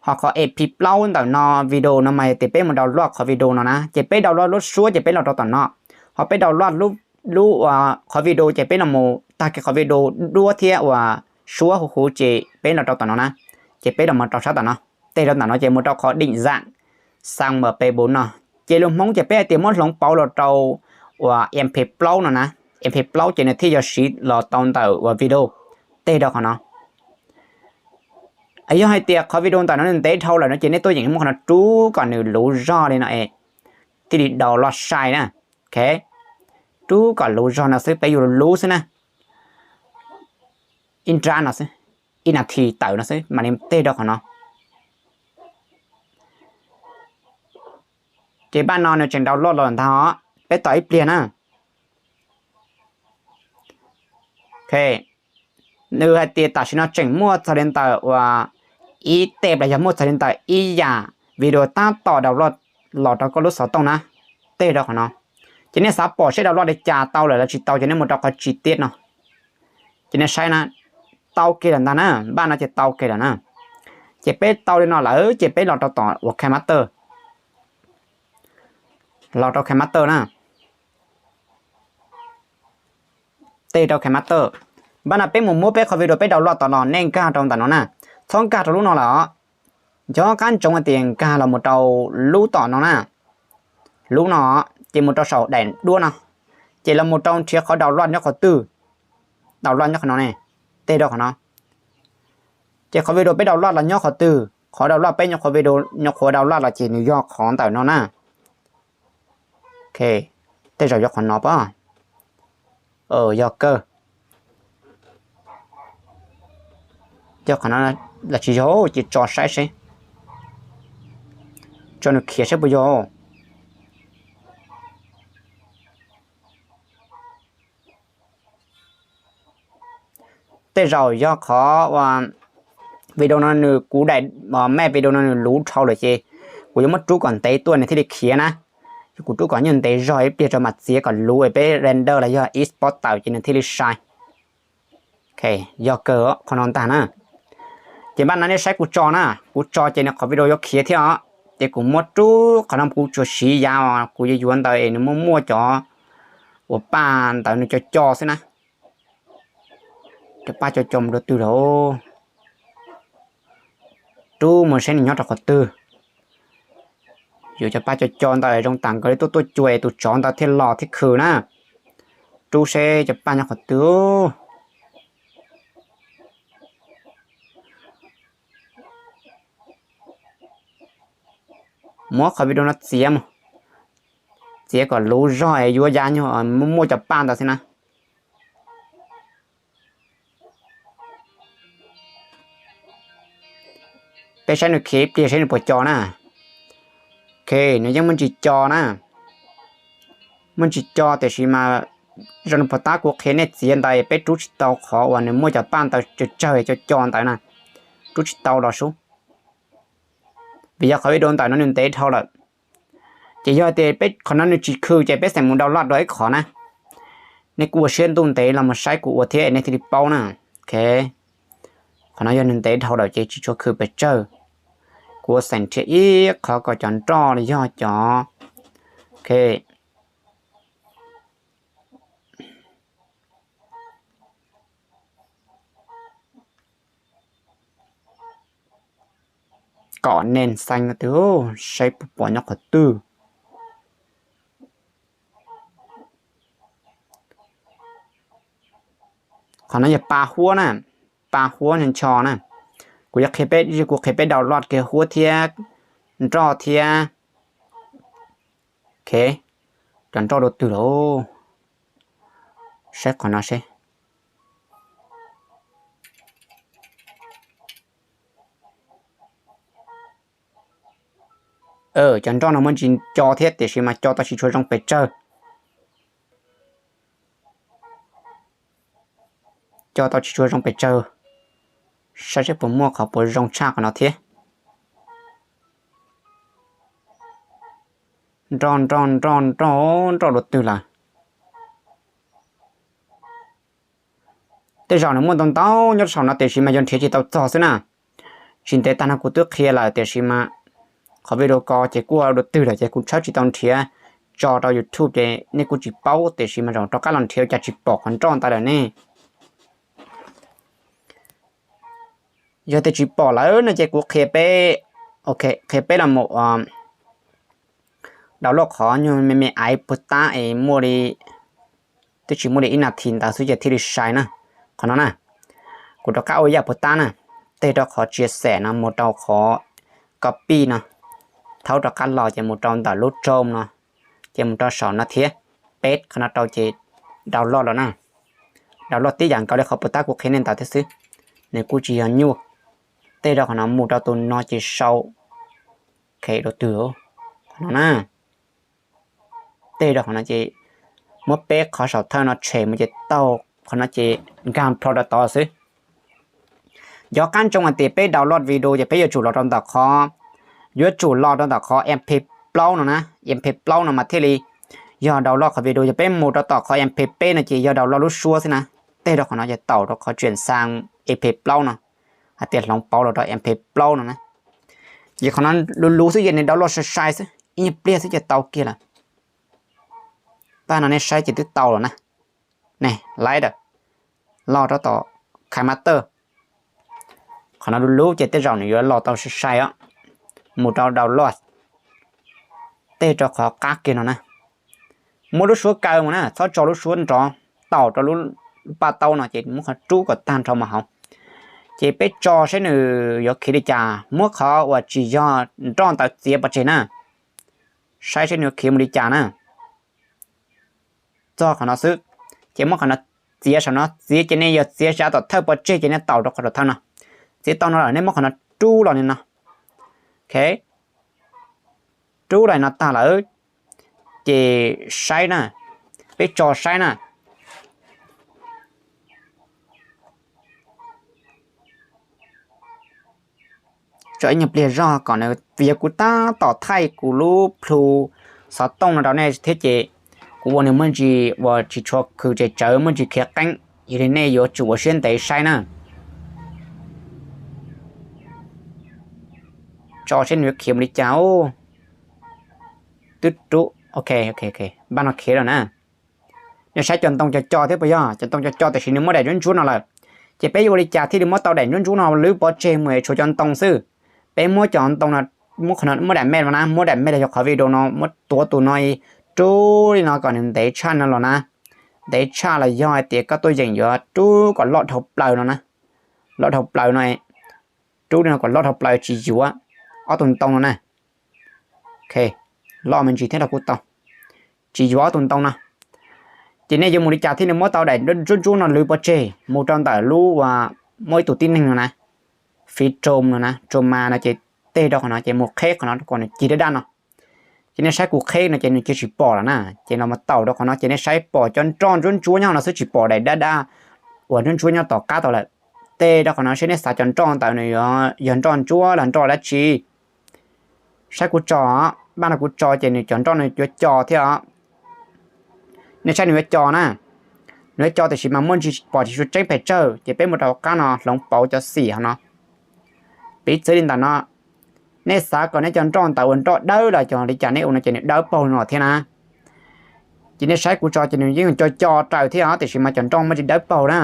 Ho qhov mp plaub ntawm no video no mas hais tias peb mus download qhov video no na, ces peb download lub suab ces peb los rau tom no. Ho peb download lub, lub qhov video ces peb los mus tag kiag qhov video duab thiab uas suab huv huv ces peb los rau tom no na, ces peb los mus rau sab tom no. Tej rau tom no ces mus rau qhov định dạng sang mp bốn no, ces lus Hmoob ces peb hais tias muab hloov pauv los rau uas mp plaub no na, mp plaub ces nws thiaj yog siv los tau ntawm uas video. Tej rau qhov no, yog hais tias qhov video ntawm no ntev dhau lawm no ces nej tuaj yeem muab qhov no rub kom nws luv zog li no es thiaj li download sai na. Ok, rub kom luv zog no xwb, peb yuav luv xwb na. Ib nrab no xwb, ib nas this tawm no xwb mam li tej rau qhov no. Ces npaj no nws tseem download los ntag os, peb tos ib pliag na. Ok, nws hais tias tam sim no tseem muaj txog li ntawm uas ib teb los yog muaj txog li ntawm ib yam video tab tom download los rau koj lub xov tooj na. Tej rau qhov no, ces nej xav pom seb download li cas tau lawm los tsis tau ces nej mus rau qhov chi tiết no. Ces nej saib na, tau kiag lawm ntag na, npaj no ces tau kiag lawm na. Ces peb tau li no lawm ces peb los rau tom uas KineMaster, los rau KineMaster na. Tej rau KineMaster, npaj no peb mus muab peb qhov video peb download tom no, nej nkag rau ntawm no na, txhob nkag rau lub no lawm os. Nco qab ntsoov hais tias nkag los mus rau lub tom no na, lub no, ces mus rau saum daim duab no, ces los mus rau nrhiav qhov download nyob qhov twg. Download nyob qhov no ne, tej rau qhov no. Ces qhov video peb download los nyob qhov twg, qhov download peb nyuam qhuav video nyuam qhuav download los ces nws yog qhov ntawm no na. Ok, tej zaum yog qhov no pob? Yog kawg. Yog qhov no los tsis yog, ces tso saib seb, tso nws khiav saib puas yog. Tej zaum yog qhov uas Video no nws kuv daim, mej video no nws luv dhau lawm ces kuv yuav muab rub kom ntev tuaj nws thiaj li khiav na. Kuv rub kom nyuag ntev zog ib pliag rau mam txiav kom luv peb render los yog export tawm ces nws thiaj li sai. Yog kawg qhov no ntag na. Ces npaj no nej saib kuv tso na, kuv tso ces nws qhov video yuav khiav thiab os. Ces kuv muab rub qhov no kuv tsuas siv yav kuv yuav yuav ntawd es nws muaj muaj cov uas paj ntawd nws co co xwb na. Cov paj co co mus rau twg lawm? Rub mus seb nws nyob rau qhov twg. Yuav cov paj co co ntawd zoo tam nkaus li tuaj tuaj cua es tus tsov ntawd thiaj los thiab khw na. Rub seb cov paj nyob qhov twg. Muab qhov video no txiav mus, txiav kom luv zog es yuav yav nyuag muaj muaj cov paj ntawd xwb na. Peb saib nws khiav ib pliag seb nws puas co na. Ok, nws yeej muaj ntsis co na. Muaj ntsis co tiam sis mas zoo li puag ta kuv qhia nej txiav ntawd peb rub tsis tau qhov uas nws muaj cov paj ntawd tsawg tsawg co co ntawd na. Rub tsis tau los sub. Vim yog qhov video ntawm no nws ntev dhau lawm. Ces yog tias peb qhov no nws tsis khw ces peb xeem mus download dua ib qhov na. Nej kuj ua siab ntuj ntev los mus saib kuv ua thiab nej thiaj li paub na. Ok, qhov no yog nws ntev dhau lawm ces tsis tshua khw pes tsawg. Kuv ua xeem nrhiav ib qhov kom cov nroj los yog cov, ok, kom nen xees twg saib puas pom nyob qhov twg. Qhov no yog pa huab na, pa huab ncho na. Kuv yuav qhia peb, kuv qhia peb download kiag huab thiab nroj thiab. Ok, cov nroj dua twg lawm? Saib qhov no seb. Cov nroj no muaj ntsis co thiab tiam sis mas co tau tsis tshua zoo pes tsawg. Co tau tsis tshua zoo pes tsawg. Saib seb puas muaj qhov puas zoo tshaj qhov no thiab. Nroj nroj nroj nroj nroj dua twg lawm? Tej zaum nws muaj ntau ntau nyob saum no tiam sis mas yog nrhiav tsis tau txog xwb na. Tsis ntev tag no kuv twb qhia lawm tiam sis mas qhov video ko ces kuj dua twg lawm ces kuv tshawb tsis tau nrhiav tso rau YouTube ces nej kuj tsis paub tiam sis mas zaum rov qab los nrhiav ua cas tsis pom qhov nroj ntawd lawm ne. Yog tias tsis pom lawm no ces kuv qhia peb, ok, qhia peb los mus download qhov nyuag me me aiv puag ta es muaj li, twb tsis muaj li ib nas this ntawd xwb ces thiaj li sai na. Qhov no na, kuv rov qab ua ib yam puag ta na, teg rau qhov tsia xem no mus rau qhov copy no, thaub rov qab los ces mus rau ntawm lub Chrome no, ces mus rau saum no thiab, peb qhov no rau ces download los na. Download tib yam nkaus li qhov puag ta kuv qhia nej ntawd thiab xwb, nws kuj tsis yog nyuaj. Teg rau qhov no mus rau tus no ces sau, ok, dua twg, qhov no na. Teg rau qhov no ces muab peb qhov saum thawj no tshem mus ces tau, qhov no ces nkag plho rau tod xwb. Nco qab ntsoov hais tias peb download video ces peb yuav tsum los rau ntawm qhov, yuav tsum los rau ntawm qhov MP plaub no na, MP plaub no mas thiaj li yog download qhov video. Yog peb mus rau tom qhov MP peb no ces yog download lub suab xwb na. Teg rau qhov no ces taum rau qhov tseem xa MP plaub no, hais tias hloov pauv los rau MP plaub no na. Ces qhov no luv luv xwb ces nws download sai sai xwb, ib nyuag pliag xwb ces tau kiag lawm. Pab no nej saib ces twb tau lawm na. Ne, laib dawm, los rau tom KineMaster. Qhov no luv luv ces tej zaum nws yuav los tau sai sai os. Mus rau download, teg rau qhov qab kiag no na. Muab lub suab kaw mus na, txhob tso lub suab nrov, taum rau lub paj taub no ces muab qhov rub kom tag nrho mus hauv. Ces peb tso seb nws yuav khiav li cas, muab qhov uas tsis yog nroj ntawd txiav pov tseg na, saib seb nws yuav khiav mus li cas na. Txog qhov no xwb, ces muab qhov no txiav saum no, txiav ces nej yog txiav saum tom thawj pov tseg ces nej taum rau qhov saum thawj no. Txiav tau no lawm nej muab qhov no rub los li no. Ok, rub los no tag lawm, ces saib na, peb tso saib na. rau ib nyuag pliag zog kom nws, vim yog kuv tab tom thaij kuv lub plhu xov tooj no rau nej thiab ces kuv ua nws muaj ntsis uas tsis tshua khwv tsem tsawv, muaj ntsis khiav qeeb, yog li nej yuav tsum ua siab ntev saib na. Tso seb nws yuav khiav mus li cas. Twb rub, ok, ok, ok, npaj no khiav lawm na. Nej saib cov ntoo co co thiab puas yog? Cov ntoo co co tiam sis nws muab daim ntsuab ntsuab no lawm. Ces peb yuav ua li cas thiaj li muab tau daim ntsuab ntsuab no lwb pov tseg mus es tshuav cov ntoo xwb? Peb muab cov ntoo no, muab qhov no, muab daim mej no na, muab daim mej los yog qhov video no, muab tuav tus no rub li no kom nws ntev tshaj no los na. Ntev tshaj los yog hais tias koj tuaj yeem yuav rub kom loj dhau plaws no na. Loj dhau plaws no, rub li no kom loj dhau plaws tsis yuav ob tug ntoo no na. Ok, loj me ntsis thiab rau kuv tau. Tsis yuav ob tug ntoo no. Ces nej yuav mus li cas thiaj li muab tau daim ntsuab ntsuab no lwb pov tseg mus rau ntawm lub uas muaj ib tug tib neeg no na, fiv trom no na, trom mas no ces teg rau qhov no ces mus qheb qhov no kom nws cig dab dab no. Ces nej saib kuv qheb no ces nws cia tsis pom lawm na. Ces los mus taus rau qhov no ces nej saib pom cov nroj ntsuab ntsuab nyob no xwb, tsis pom daim dab dab uas ntsuab ntsuab nyob tom qab tau lawm. Teg rau qhov no seb nej xav cov nroj ntawd nws yog nroj ntsuab los nroj dab tsi. Saib kuv tso, npaj no kuv tso ces nws cov nroj nws yuav co thiab os. Nej saib nws yuav co na, nws yuav co tiam sis mas muaj ntsis pom tsis tshua tseeb pes tsawg ces peb mus rau qab no hloov pauv cov xim hauv no. Piv txwv li ntawm no, nej xav kom nej cov nroj ntawd ua nroj dawb los cov li cas nej ua no ces nws dawb paug no thiab na. Ces nej saib kuv tso ces nws yeej co co raws thiab os, tiam sis mas cov nroj muaj tsis dawb paug na.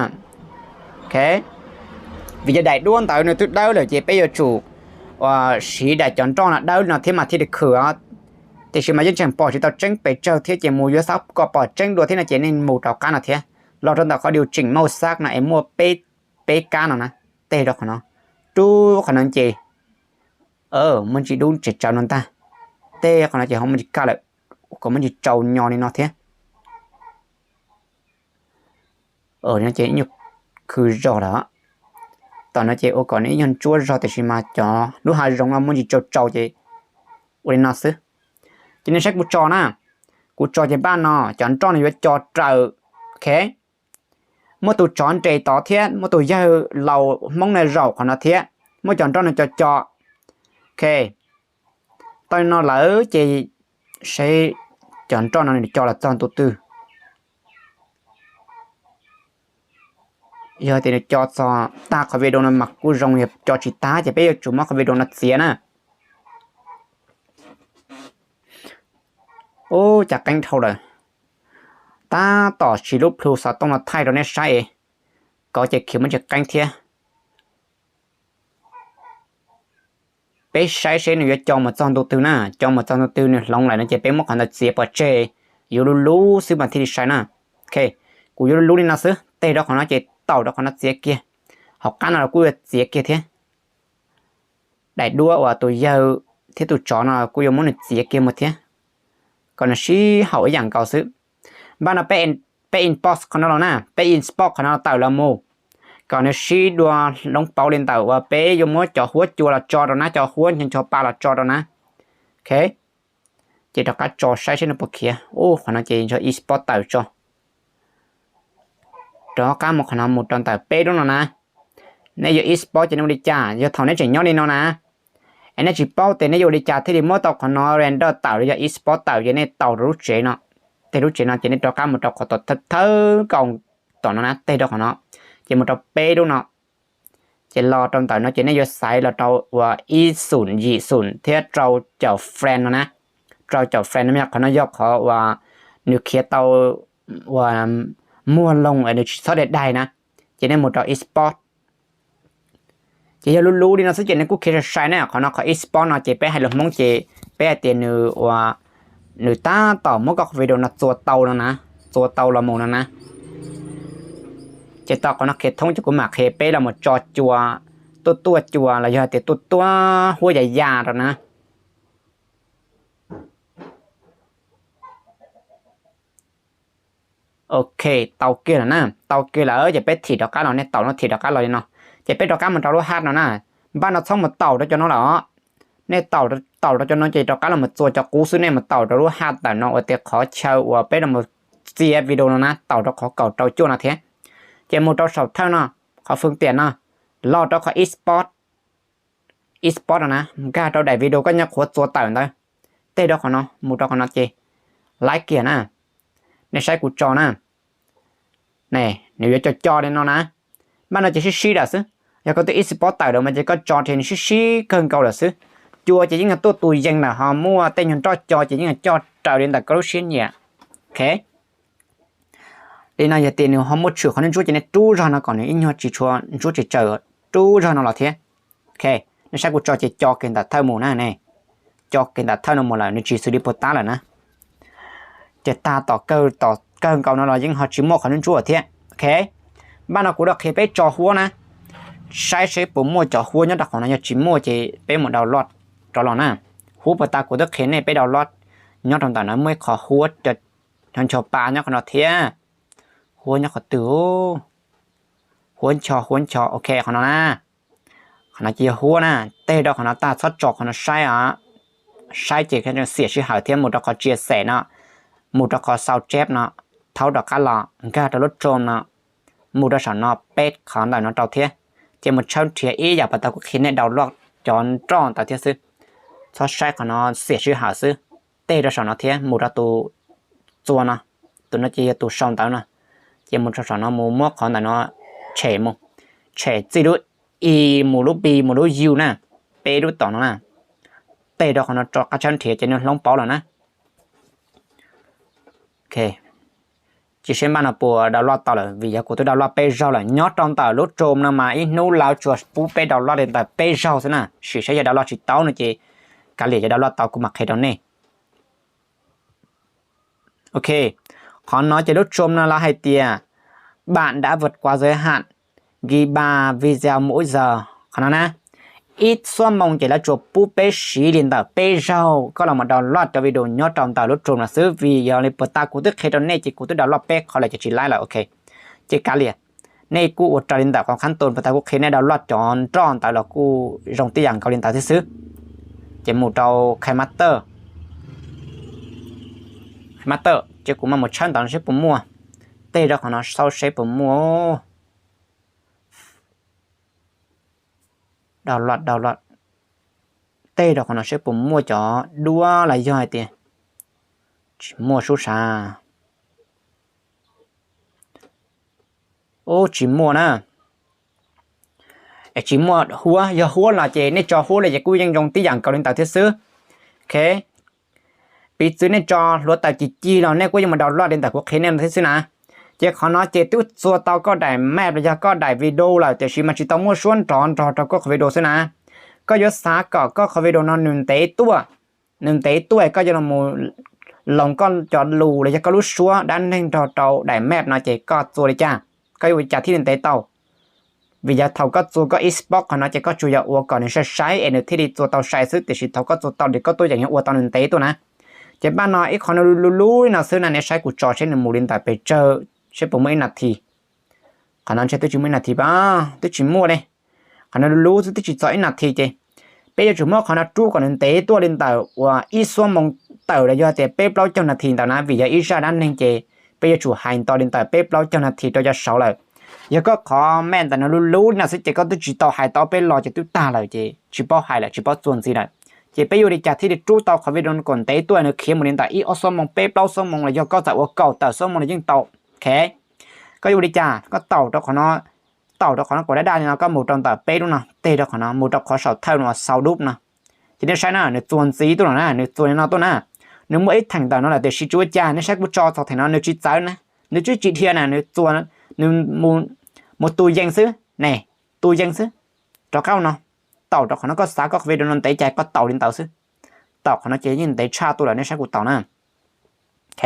Ok, vim yog daim duab ntawd nws twb dawb lawm ces peb yuav tsum siv daim cov nroj no dawb no thiab mas thiaj li khwm os. Tiam sis mas yeej tseem pom tsis tau tseeb pes tsawg thiab ces mus yuav xav kom pom tseeb dua thiab no ces nej mus rau qab no thiab, los rau ntawm qhov diu tseem mauj xab no es muaj peb, peb kab no na, teg rau qhov no, rub qhov no ces muaj ntsis dub tsem tsawv no ntag, teg qhov no ces ho muaj ntsis kaj lawm, kom muaj ntsis tsau nyo li no thiab. No ces ib nyuag khw zog lawm. Tom no ces ua kom nws ib nyuag ntsuab zog tiam sis mas cov lub hav zoov no muaj ntsis tsau tsau ces ua li no xwb. Ces nej saib kuv tso na, kuv tso ces npaj no cov nroj no yuav co raws. Ok, muaj tus tsov nres tod thiab muaj tus yawg laus Hmoob no zaum qhov no thiab, muaj cov nroj no co co. Ok, tau li no lawm ces saib cov nroj no nws co los txog ntu twg. Yog tias nws co txog tag qhov video no mas kuj zoo, yog co tsis tag ces peb yuav tsum muab qhov video no txiav na. Ub, cas qeeb dhau lawm. Tab tom siv lub plhu xov tooj no thaij rau nej saib es, kov ces khiav muaj ntsis qeeb thiab. Peb saib seb nws yuav co mus txog ntu twg na, co mus txog ntu twg nws hloov lawm no ces peb muab qhov ntawd txiav pov tseg, yuav lub lub xwb mas thiaj li saib na. Ok, kuv yuav lub lub li no xwb, teg rau qhov no ces taum rau qhov no txiav kiag. Hauv qab no los kuj yuav txiav kiag thiab. Daim duab uas tus yawg thiab tus tsov no kuj yuav muab nws txiav kiag mus thiab, kom nws sib haum ib yam nkaus xwb. Npaj no peb inbox qhov no los na, peb inbox qhov no tawm los mus, kom nws sib dua hloov pauv li ntawm uas peb yuav muab cov huab cua los tso rau na, cov huab ncho ncho pa los tso rau na. Ok, ces rov qab tso saib seb nws puas khiav. Ub, qhov no ces ntshe inbox tawm tso. Rov qab mus qhov no mus rau ntawm peb lub no na. Nej yuav inbox ces nej ua li cas yog thaum nej tseem nyob li no na? Es nej tsis paub tias nej yuav ua li cas thiaj li muab tau qhov no render tawm los yog inbox tawm ces nej taus rau lub tsev no. Teg lub tsev no ces nej rov qab mus rau qhov tom thawj nkaus tom no na, teg rau qhov no, ces mus rau peb lub no. Ces los rau ntawm no ces nej yuav xaiv los rau uas ib xum yim xum thiab rau caum friend no na. Rau caum friend no yog qhov no yog qhov uas nws khiav tau uas muag loo es nws tsis txhob daig daig na. Ces nej mus rau inbox. Ces yog lub lub li no xwb ces nws kuj khiav sai sai na. Qhov no qhov inbox no ces peb hais lus Hmoob ces peb hais tias nws ua, nws tab tom muab koj video no txua tau no na, txua tau los mus no na. Ces tau qhov no qhia thoob ces kuv mam qhia peb los mus tso cua, tuaj tuaj cua los yog hais tias tuaj tuaj huab ya ya rau na. Ok, tau kiag lawm na, tau kiag lawm ces peb thim rov qab los, nej taus no thim rov qab los li no. Ces peb rov qab mus rau lub haj no na, npaj no txhob mus taus rau cov no lawm os. Nej taus, taus rau cov no ces rov qab los mus txua cov qub xwb, nej mus taus rau lub haj ntawm no uas tias qhov chaw uas peb los mus txia video no na, taus rau qhov kaum rau cuaj no thiab. Ces mus rau saum thawj no, qhov fwj tiam no, los rau qhov inbox. export no na, nkag rau daim video koj nyob qhuav txua tawm ntawd, tej rau qhov no mus rau qhov no ces laib kiag na. Nej saib kuv tso na, nws yuav co co li no na. Npaj no ces sib sib lawm xwb. Yog koj twb export tawm lawm mas ces koj tso ces nws sib sib kawg nkaus lawm xwb. Cua ces yeej yog tuaj tus yees lawm, ho muaj tej nyuag nroj co ces yeej yog coj raws li ntawm koj lub siab nyiam. Ok, li no yog tias nws ho muaj tshwm qhov ntsuab ces nej rub zog no kom nws ib nyuag tsis tshua ntsuab tsis tsaws, rub zog no los thiab. Ok, nej saib kuv tso ces co kiag ntawm thawj mus na ne, co kiag ntawm thawj no mus lawm, nws tsis xws li puag ta lawm na. Ces tag tom kawg, tom kawg nkaus no los yeej ho tsis muaj qhov ntsuab thiab. Ok, npaj no kuv rov qhia peb tso huab na, saib seb puas muaj cov huab nyob rau qhov no, yog tsis muaj ces peb mus download rov los na. Huab puag ta kuv twb qhia nej peb download nyob rau ntawm no, muaj ib qho huab ncho ncho pa nyob qhov no thiab. Huab nyob qhov twg? Huab ncho, huab ncho, ok, qhov no na. Qhov no ces yog huab na, tej rau qhov no tag txhob tso qhov no saib os. Saib ces xiam sij hawm thiab, mus rau qhov tsia xem no, mus rau qhov sau tseb no, thaub rov qab los nkag rau lub Chrome no, mus rau saum no peb qhov ntawm no rau thiab, ces mus tshawb nrhiav ib yam pas tau kuv qhia nej download cov nroj ntawd thiab xwb. Txhob saib qhov no xiam sij hawm xwb, tej rau saum no thiab mus rau tus txua no, tus no ces yog tus sau ntawv no, ces mus rau saum no mus muab qhov ntawm no tshem mus, tshem txij lub E mus lub B mus lub U na, peb lub tom no na, tej rau qhov no rov qab tshawb nrhiav ces nws hloov pauv lawm na. Cia seb npaj no puas download tau lawm, vim yog kuv twb download peb zaug lawm. Nyob rau ntawm lub Chrome no mas ib hnub lawv tsuas pub peb download li ntawm peb zaug xwb na, sim saib yog download tsis tau no ces kav liam, yog download tau kuv mam qhia rau nej. Ok, qhov no ces lub Chrome no lawv hais tias bạn đã vượt quá giới hạn ghi ba video mỗi giờ. Qhov no na, ib xuab moos ces lawv tsuas pub peb siv li ntawm peb zaug koj los mus download cov video nyob rau ntawm lub Chrome no xwb, vim yog li puag ta kuv twb qhia rau nej ces kuv twb download peb qhov lawm ces tsis laib lawm. Ok, ces kav liam, nej kuj ua raws li ntawm qhov khab tus puag ta kuv qhia nej download cov nroj ntawd los kuj zoo tib yam nkaus li ntawd thiab xwb. Ces mus rau KineMaster, KineMaster ces kuv mam mus tshawb ntawv no seb puas muaj, tej rau qhov no xauj seb puas muaj. Download, download, tej rau qhov no seb puas muaj cov duab los yog hais tias tsis muaj sub sav. Ub, tsis muaj na. Es tsis muaj huab, yog huab no ces nej tso huab li ces kuj yeej zoo tib yam nkaus li ntawd thiab xwb. Ok, piv txwv nej tso hluav taws cig cig los nej kuj yeej mus download li ntawm kuv qhia nej no thiab xwb na. Ces qhov no ces twb txua tau koj daim map los yog koj daim video lawm, tiam sis mas tsis tau muaj suab nrov nrog rau koj qhov video xwb na. Koj yuav xav kom koj qhov video no nws ntev tuaj, nws ntev tuaj koj yuav los loos koj cov lus los yog koj lub suab dab neeg nrog rau daim map no ces koj txua li cas, koj yuav ua li cas thiaj li ntev tau. Vim yog thaum koj txua koj export qhov no ces koj tsuas yog ua kom nws sai sai es nws thiaj li txua tau sai xwb, tiam sis thaum koj txua tau ces koj tuaj yeem yuav ua tau nws ntev tuaj na. Ces npaj no ib qhov no lub lub no xwb na, nej saib kuv tso seb nws mus li ntawm pes tsawg, seb puas muaj ib nas this. Qhov no ntshe twb tsis muaj ib nas this pab, twb tsis muaj li. Qhov no lub lub xwb twb tsis txog ib nas this ces peb yuav tsum muab qhov no rub kom nws ntev tuaj li ntawm uas ib xuab moos tawm los yog tias peb plaub caug nas this ntawd na, vim yog ib zaj dab neeg ces peb yuav tsum hais nto li ntawm peb plaub caug nas this rau cov saud lawm. Yog koj qhov map ntawm no lub lub no xwb ces koj twb tsis tau hais tau peb lo ces twb tag lawm ces tsis paub hais lawm, tsis paub txuas ntxiv lawm. Ces peb yuav ua li cas thiaj li rub tau qhov video no kom ntev tuaj, nws khiav mus li ntawm ib ob xuab moos, peb plaub xuab moos los yog koj txawm ua kaum tawm xuab moos los yeej tau. Ok, koj yuav ua li cas, koj taum rau qhov no, taum rau qhov no kom daj daj li no, koj mus rau ntawm peb lub no, tej rau qhov no, mus rau qhov saum thawj no, sau dub no. Ces nej saib na, nws txuas ntxiv tuaj no na, nws txuas li no tuaj na. Nws muaj ib theem ntawm no lawm tiam sis tsis ua cas, nej saib kuv tso txog theem no nws tsis txawv na, nws twb tsis dhia na, nws txuas, nws mus tus yees xwb ne, tus yees xwb. Rov qab no, taum rau qhov no, koj xav koj qhov video no ntev cas koj taum li ntawd xwb. Taum qhov no ces yeej ntev tshaj tuaj lawm, nej saib kuv taum na. Ok,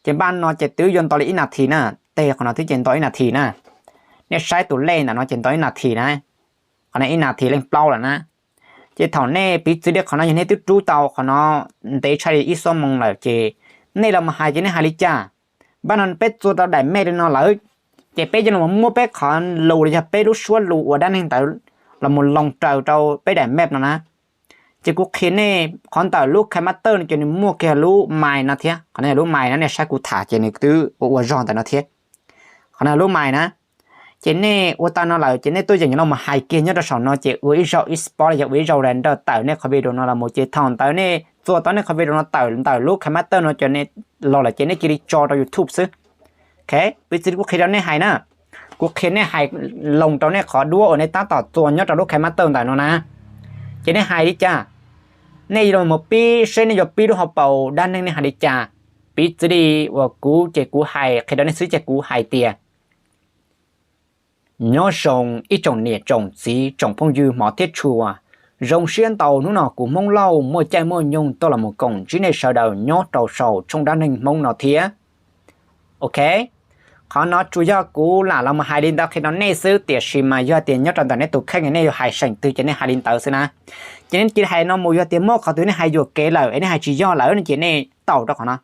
ces npaj no ces twb yuav nto li ib nas this na, tej qhov no twb ces nto ib nas this na. Nej saib tus lej ntawm no ces nto ib nas this na, qhov no ib nas this leej plaub lawm na. Ces thaum nej piv txwv li qhov no yog nej twb rub tau qhov no ntev tshaj li ib xuab moos lawm ces nej los mus hais ces nej hais li cas? Npaj no peb txua tau daim map li no lawm, ces peb yuav los muab peb qhov lus los yog peb lub suab lus uas dab neeg ntawd los mus loos raws rau peb daim map no na. Ces kuv qhia nej qhov ntawm lub KineMaster no ces nws muaj kiag lub mais no thiab, qhov no yog lub mais na, nej saib kuv tham ces nws twb ua ua zog ntawm no thiab. Qhov no lub mais na, Ces nej ua tau no lawm ces nej tuaj yeem yuav los hais kiag nyob rau saum no ces ua ib zaug eSpot los yog ua ib zaug random tawm nej qhov video no los mus ces thaum ntawd nej txua tau nej qhov video no tawm ntawm lub KineMaster no ces nej los lawm ces nej cia li tso rau YouTube xwb. Ok, piv txwv kuv qhia rau nej hais na, kuv qhia nej hais loo rau nej qhov duab uas nej tab tom txua nyob rau lub KineMaster ntawm no na. Ces nej hais li cas? Nej yuav los mus pib seb nej yuav pib lub hauv paus dab neeg nej hais li cas. Piv txwv li uas kuv ces kuv hais qhia rau nej xwb ces kuv hais tias nyob zoo ib tsoom niam tsoom txiv tsoom phooj ywg hmov thiab tshua, zoo siab ntau hnub no kuv Hmoob Lauj muaj caij muaj nyoog tuaj los mus koom ntsib nej sawv daws nyob rau saum tshooj dab neeg Hmoob no thiab. Ok, qhov no tsuas yog kuv lam los mus hais li ntawd qhia rau nej xwb tiam sis mas yog tias nyob rau ntawm nej tus kheej nej yuav hais seem twg ces nej hais li ntawd xwb na. Ces nej cia li hais no mus, yog tias muaj qhov twg nej hais yuam kev lawm es nej hais tsis yog lawm no ces nej taum rau qhov no,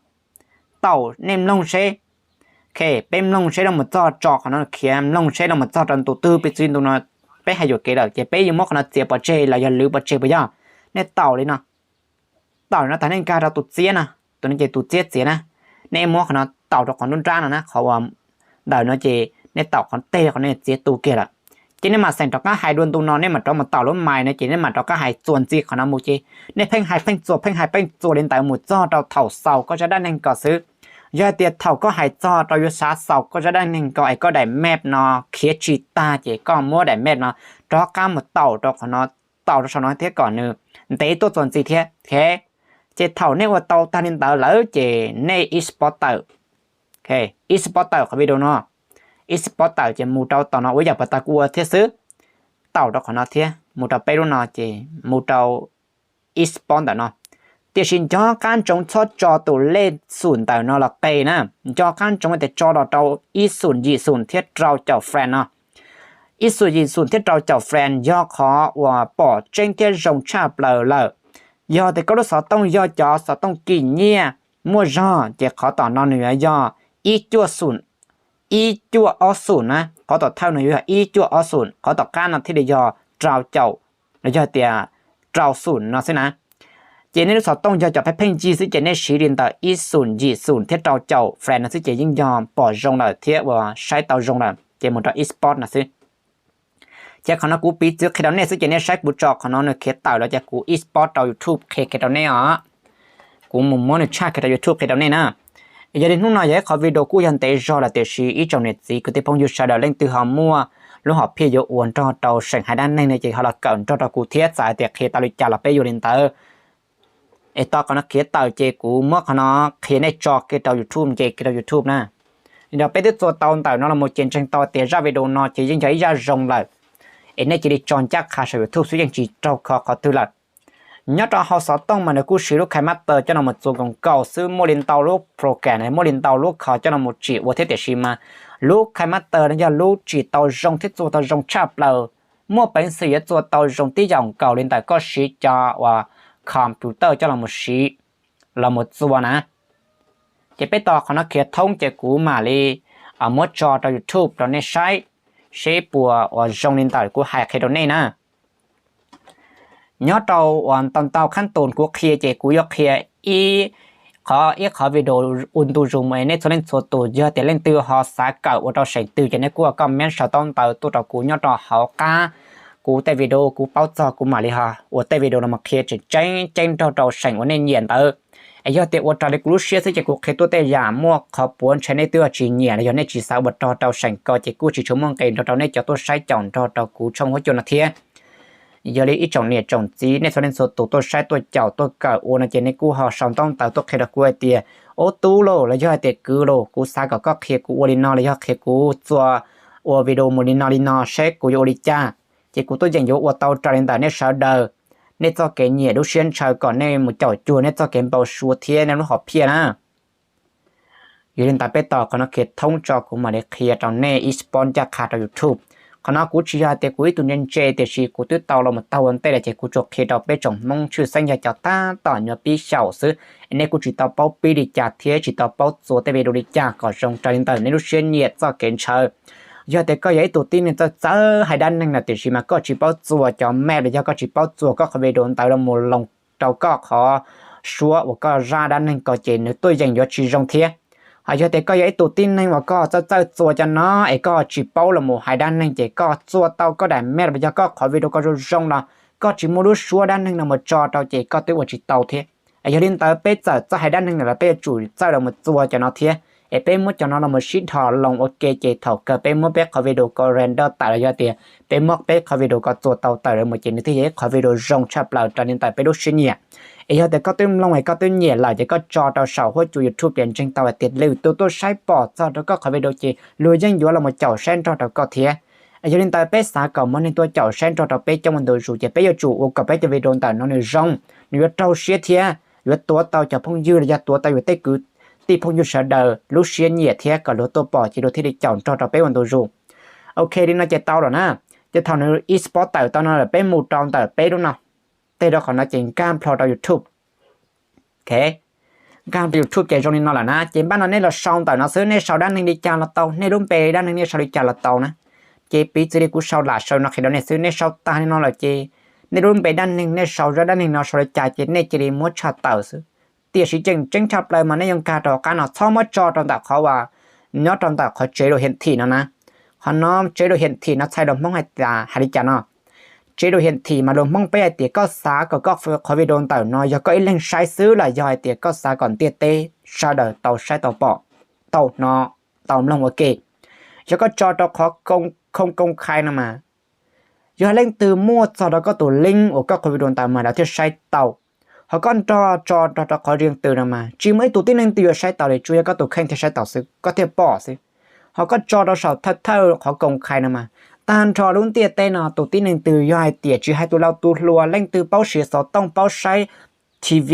taum nej mloog seb. Ok, peb mloog seb los mus txog tso qhov no khiav, mloog seb los mus txog rau ntu twg, piv txwv ntu no peb hais yuam kev lawm ces peb yuav muab qhov no txiav pov tseg los yog lwv pov tseg puas yog? Nej taum li no, taum li no tas nej nkag rau tus txiab no, tus no ces tus txiab txiav na. Nej muab qhov no taum rau qhov nruab nrab no na, qhov uas ntawm no ces nej taum qhov teg qhov no txiav tu kiag lawm. Ces nej mam xeem rov qab hais dua ntu no nej mam rov mus taum lub mais no ces nej mam rov qab hais txuas ntxiv qhov no mus ces nej pheej hais pheej txuas pheej hais pheej txuas li ntawd mus txog rau thaum xaus koj zaj dab neeg ko xwb. Yog hais tias thaum koj hais txog rau yuav xav xaus koj zaj dab neeg ko es koj daim map no khiav tsis tag ces koj muab daim map no rov qab mus taum rau qhov no, taum rau saum no thiab kom nws ntev tuaj txuas ntxiv thiab. Ok, ces thaum nej ua tau tag li ntawd lawm ces nej export tawm. Ok, export tawm qhov video no, export tawm ces mus rau tom no ua yam pas tas kuv ua thiab xwb. Taum rau qhov no thiab mus rau peb lub no ces mus rau export ntawm no. Tiam sis nco qab ntsoov txhob tso tus lej xum ntawm no los qe na, nco qab ntsoov tias tso los rau ib xum yim xum thiab rau caum friend no. Ib xum yim xum thiab rau caum friend yog qhov uas pom tseeb thiab zoo tshaj plaws lawm. Yog tias koj lub xov tooj yog cov xov tooj kim nyiaj muaj zog ces qhov tom no nws yuav yog ib cuaj xum, ib cuaj ob xum na, qhov tom thawj no yuav yog ib cuaj ob xum, qhov tom qab no thiaj li yog rau caum, los yog tias rau xum no xwb na. Ces nej lub xov tooj yog cov pheej pheej yig xwb ces nej siv li ntawm ib xum yim xum thiab rau caum friend no xwb ces yeej yog pom zoo lawm thiab uas saib tau zoo lawm ces mus rau export no xwb. Ces qhov no kuv piv txwv qhia rau nej xwb ces nej saib kuv tso qhov no nws khiav tawm los ces kuv export rau YouTube qhia kiag rau nej os. Kuv mus muab nws tshaj kiag rau YouTube qhia rau nej na. Yog li hnub no yog ib qhov video kuj yog ntev zog lawm tiam sis ib tsoom niam txiv kwv tij phooj ywg sawv daws leej twg ho muaj lub hom phiaj yuav ua nrog rau seem hais dab neeg no ces ho los kawm nrog rau kuv thiab txawm hais tias qhia tau li cas los peb yuav li ntawd. Es tau qhov no khiav tawm ces kuv muab qhov no qhia nej tso kiag rau YouTube, nce kiag rau YouTube na. Li no peb twb txua tau ntawm no los mus ces ntseeg tau tias zaj video no ces yeej yog ib zaj zoo lawm. Es nej cia li tso ncaj qha saum YouTube xwb yeej tsis raug kho qhov twg lawm. Nyob rau hauv xov tooj mas nws kuj siv lub KineMaster coj los mus txua nkaus nkaus xwb, muaj li ntau lub program, muaj li ntau lub kho coj los mus tsim ua thiab tiam sis mas lub KineMaster no yog lub tsim tau zoo thiab txua tau zoo tshaj plaws. Muaj peev xwm yuav txua tau zoo tib yam nkaus li ntawm koj siv cov uas computer coj los mus siv, los mus txua na. Ces peb tos qhov no khiav thoob ces kuv mam li muab tso rau YouTube rau nej saib, seb puas uas zoo li ntawm kuv hais qhia rau nej na. Nyob rau uas ntau ntau khab tus kuv qhia ces kuv yuav qhia ib qhov, ib qhov video ua ntu zus mus es nej txhua leej txhua tus yog tias leej twg ho xav kawm ua rau seem twg ces nej kuj comment sau tau ntawv tuaj rau kuv nyob rau hauv qab kuv tej video kuv paub txog kuv mam li ho ua tej video no mus qhia tseem tseeb ceeb nrog rau seem uas nej nyiam ntawd. Es yog tias ua raws li kuv lub siab xwb ces kuv qhia tuaj tej yam muaj qhov puav ntshai nej twb tsis nyiam los yog nej tsis xav ua rog rau seem ko ces kuj tsis tshua muaj nqis nrog rau nej cov tuaj saib caum nrog rau kuv tshooj huab cua no thiab. Yog li ib tsoom niam tsoom txiv nej txhua leej txhua tus tuaj saib tuaj caum tuaj kawm ua no ces nej kuj ho sau ntaub ntawv tuaj qhia rau kuv hais tias, ub tub lauj, los yog hais tias kwv lauj, kuv xav kom koj qhia kuv ua li no los yog qhia kuv txua ua video mus li no li no seb kuv yuav ua li cas. Ces kuv tuaj yeem yuav ua tau raws li ntawm nej sawv daws, nej txoj kev nyiam lub siab ntshaw kom nej mus caum cuag nej txoj kev npau suav thiab nej lub hom phiaj na. Yog li ntawd peb tos qhov no khiav thoob tso kuv mam li qhia rau nej ib spot ncaj qha rau YouTube. Qhov no kuv tsis yog hais tias kuv ib tug ntse ntse tiam sis kuv twb tau los mus taug ua ntej lawm ces kuv tsuas qhia rau peb tsoom Hmoob tshwj xeeb yog cov tab tom nyuam pib xyaum xwb es nej kuj tsis tau paub pib li cas thiab tsis tau paub txua tej video li cas kom zoo raws li ntawm nej lub siab nyiam txoj kev ntshaw. Yog tias koj yog ib tug tib neeg txawj txawj hais dab neeg lawm tiam sis mas koj tsis paub txua cov map los yog koj tsis paub txua koj qhov video ntawd los mus loos rau koj qhov suab uas koj zaj dab neeg ko ces nws tuaj yeem yuav tsis zoo thiab. Ho yog tias koj yog ib tug tib neeg uas koj txawj txawj txuas cov no es koj tsis paub los mus hais dab neeg ces koj txuas tau koj daim mej los yog koj qhov video koj zoo zoo los koj tsis muaj lub suab dab neeg no mus tso rau ces koj twb ua tsis tau thiab. Es yog li ntawd peb txawm txawj hais dab neeg lawm los peb yuav tsum txawj los mus txuas cov no thiab. Es peb muab cov no los mus sib dhos loo ua ke ces thaum kawg peb muab peb qhov video koj render tawm los yog tias peb muab peb qhov video koj txuas tau tawm los mus ces nws thiaj yog ib qhov video zoo tshaj plaws raws li ntawm peb lub siab nyiam. Es yog tias koj twb mloog es koj twb nyiam lawm ces koj tso rau saum huab cua YouTube ces ntseeg tau hais tias lwm tus tuaj saib pom txog rau koj qhov video ces luag yeej yuav los mus caum saib nrog rau koj thiab. Es yog li ntawd peb xav kom muaj neeg tuaj caum saib nrog rau peb coob ua ntu zus ces peb yuav tsum ua kom peb cov video ntawm no nws zoo, nws yuav raug siab thiab yuav tuav tau cov phooj ywg los yog tuav tau yus tej kwv tij phooj ywg sawv daws lub siab nyiam thiab kom luag tuaj pom ces luag thiaj li caum nrog rau peb ua ntu zus. Ok, li no ces tau lawm na. Ces thaum nws export tawm tau no lawm peb mus rau ntawm peb lub no, tej rau qhov no ces nkag plho rau YouTube. Ok, nkag rau YouTube ces zoo li no lawm na. Ces npaj no nej los sau ntawm no xwb, nej sau dab neeg li cas los tau, nej lub npe dab neeg nej sau li cas los tau na. Ces piv txwv li kuv sau lam sau no qhia rau nej xwb, nej sau tag li no lawm ces nej lub npe dab neeg, nej sau zaj dab neeg no sau li cas ces nej cia li muab tshaj tawm xwb. Tiam sis tseem ceeb tshaj plaws mas nej yuav nkag rau qab no, txhob muab tso rau ntawm qhov uas nyob rau ntawm qhov tsev dua hiam thim no na. Qhov no tsev dua hiam thim no txhais lus Hmoob hais tias, hais li cas no? Tsev dua hiam thim mas lus Hmoob peb hais tias koj xav kom koj qhov video ntawm no yog koj ib leeg saib xwb los yog hais tias koj xav kom ntiaj teb sawv daws tau saib tau pom, tau hnov, tau mloog ua ke. Yog koj tso rau qhov không công khai no mas, yog leej twg muaj txog rau koj tus link uas koj qhov video ntawd mas lawv thiaj saib tau. Ho koj nrog tso rau rau qhov riêng tư no mas tsis muaj ib tug tib neeg twg yuav saib tau li, tsuas yog koj tus kheej thiaj saib tau xwb, koj thiaj pom xwb. Ho koj tso rau saum thawj thawj qhov công khai no mas, tag nrho lub ntiaj teb no tus tib neeg twg yog hais tias tsis hais tus laus tus hluas, leej twg paub siv xov tooj paub saib T V,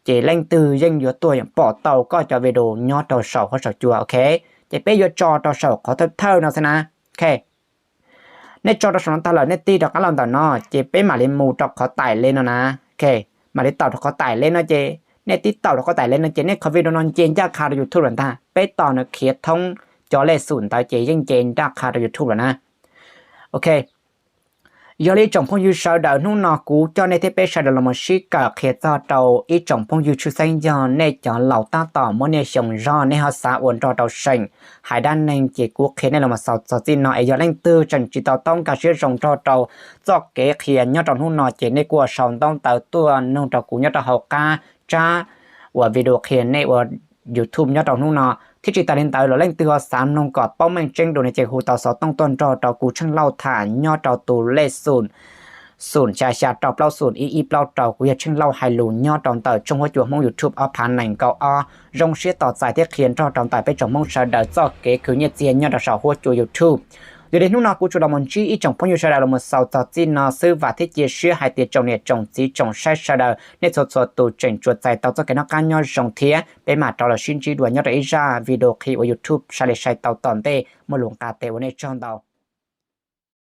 ces leej twg yeej yuav tuaj pom tau koj cov video nyob rau saum huab saum cua, ok. Ces peb yuav tso rau saum qhov thawj thawj no xwb na. Ok, nej tso rau saum no tag lawm nej tig rov qab los ntawm no ces peb mam li mus rau qhov tải lên no na. Ok, mam li taum rau qhov tải lên no ces nej tib taum rau qhov tải lên no ces nej qhov video no nce ncaj qha rau YouTube lawm ntag. Peb tos nws khiav thoob cov lej xum ntawd ces yeej nce ncaj qha rau YouTube lawm na. Ok, yog li ib tsoom phooj ywg sawv daws, hnub no kuv coj nej thiab peb sawv daws los mus sib kawm qhia txog rau ib tsoom phooj ywg tshwj xeeb yog nej cov laus tab tom muaj niaj xyoo zog nej ho xav ua nrog rau seem hais dab neeg ces kuv qhia nej los mus xaus txog txij no. Es yog leej twg tseem tsis tau taub nkag siab zoo nrog rau txoj kev qhia nyob rau hnub no ces nej kuj ua sau ntaub ntawv tuaj nug rau kuv nyob rau hauv qab tsab uas video qhia nej ua YouTube nyob rau hnub no. Thiab tsis tas li ntawd los leej twg ho xav mloog kom paub meej tseeb dua no ces hu tau xov tooj tuaj nrog rau kuv Tsheej Lauj tham nyob rau tus lej xum, xum xya xya rau plaub xum ib ib plaub rau. Kuv yog Tsheej Lauj hais lus nyob rau ntawm tshooj huab cua Hmoob YouTube ob phav nees nkaum ob, zoo siab tos txais thiab qhia nrog rau ntawm peb tsoom Hmoob sawv daws txoj kev khwv nyiaj txiag nyob rau saum huab cua YouTube. Yog li hnub no kuv tsuas los mus ntsib ib tsoom phooj ywg sawv daws los mus xaus txog txij no xwb, vam thiab cia siab hais tias tsoom niam tsoom txiv tsoom saib sawv daws nej txhua txhua tus tseem tsuas txais tau txoj kev noj qab nyob zoo thiab peb mam rov los sib ntsib dua nyob rau ib zaj video qhia ua YouTube sai li sai tau tom ntej. Muaj lus nqa tes ua nej tsaug ntau.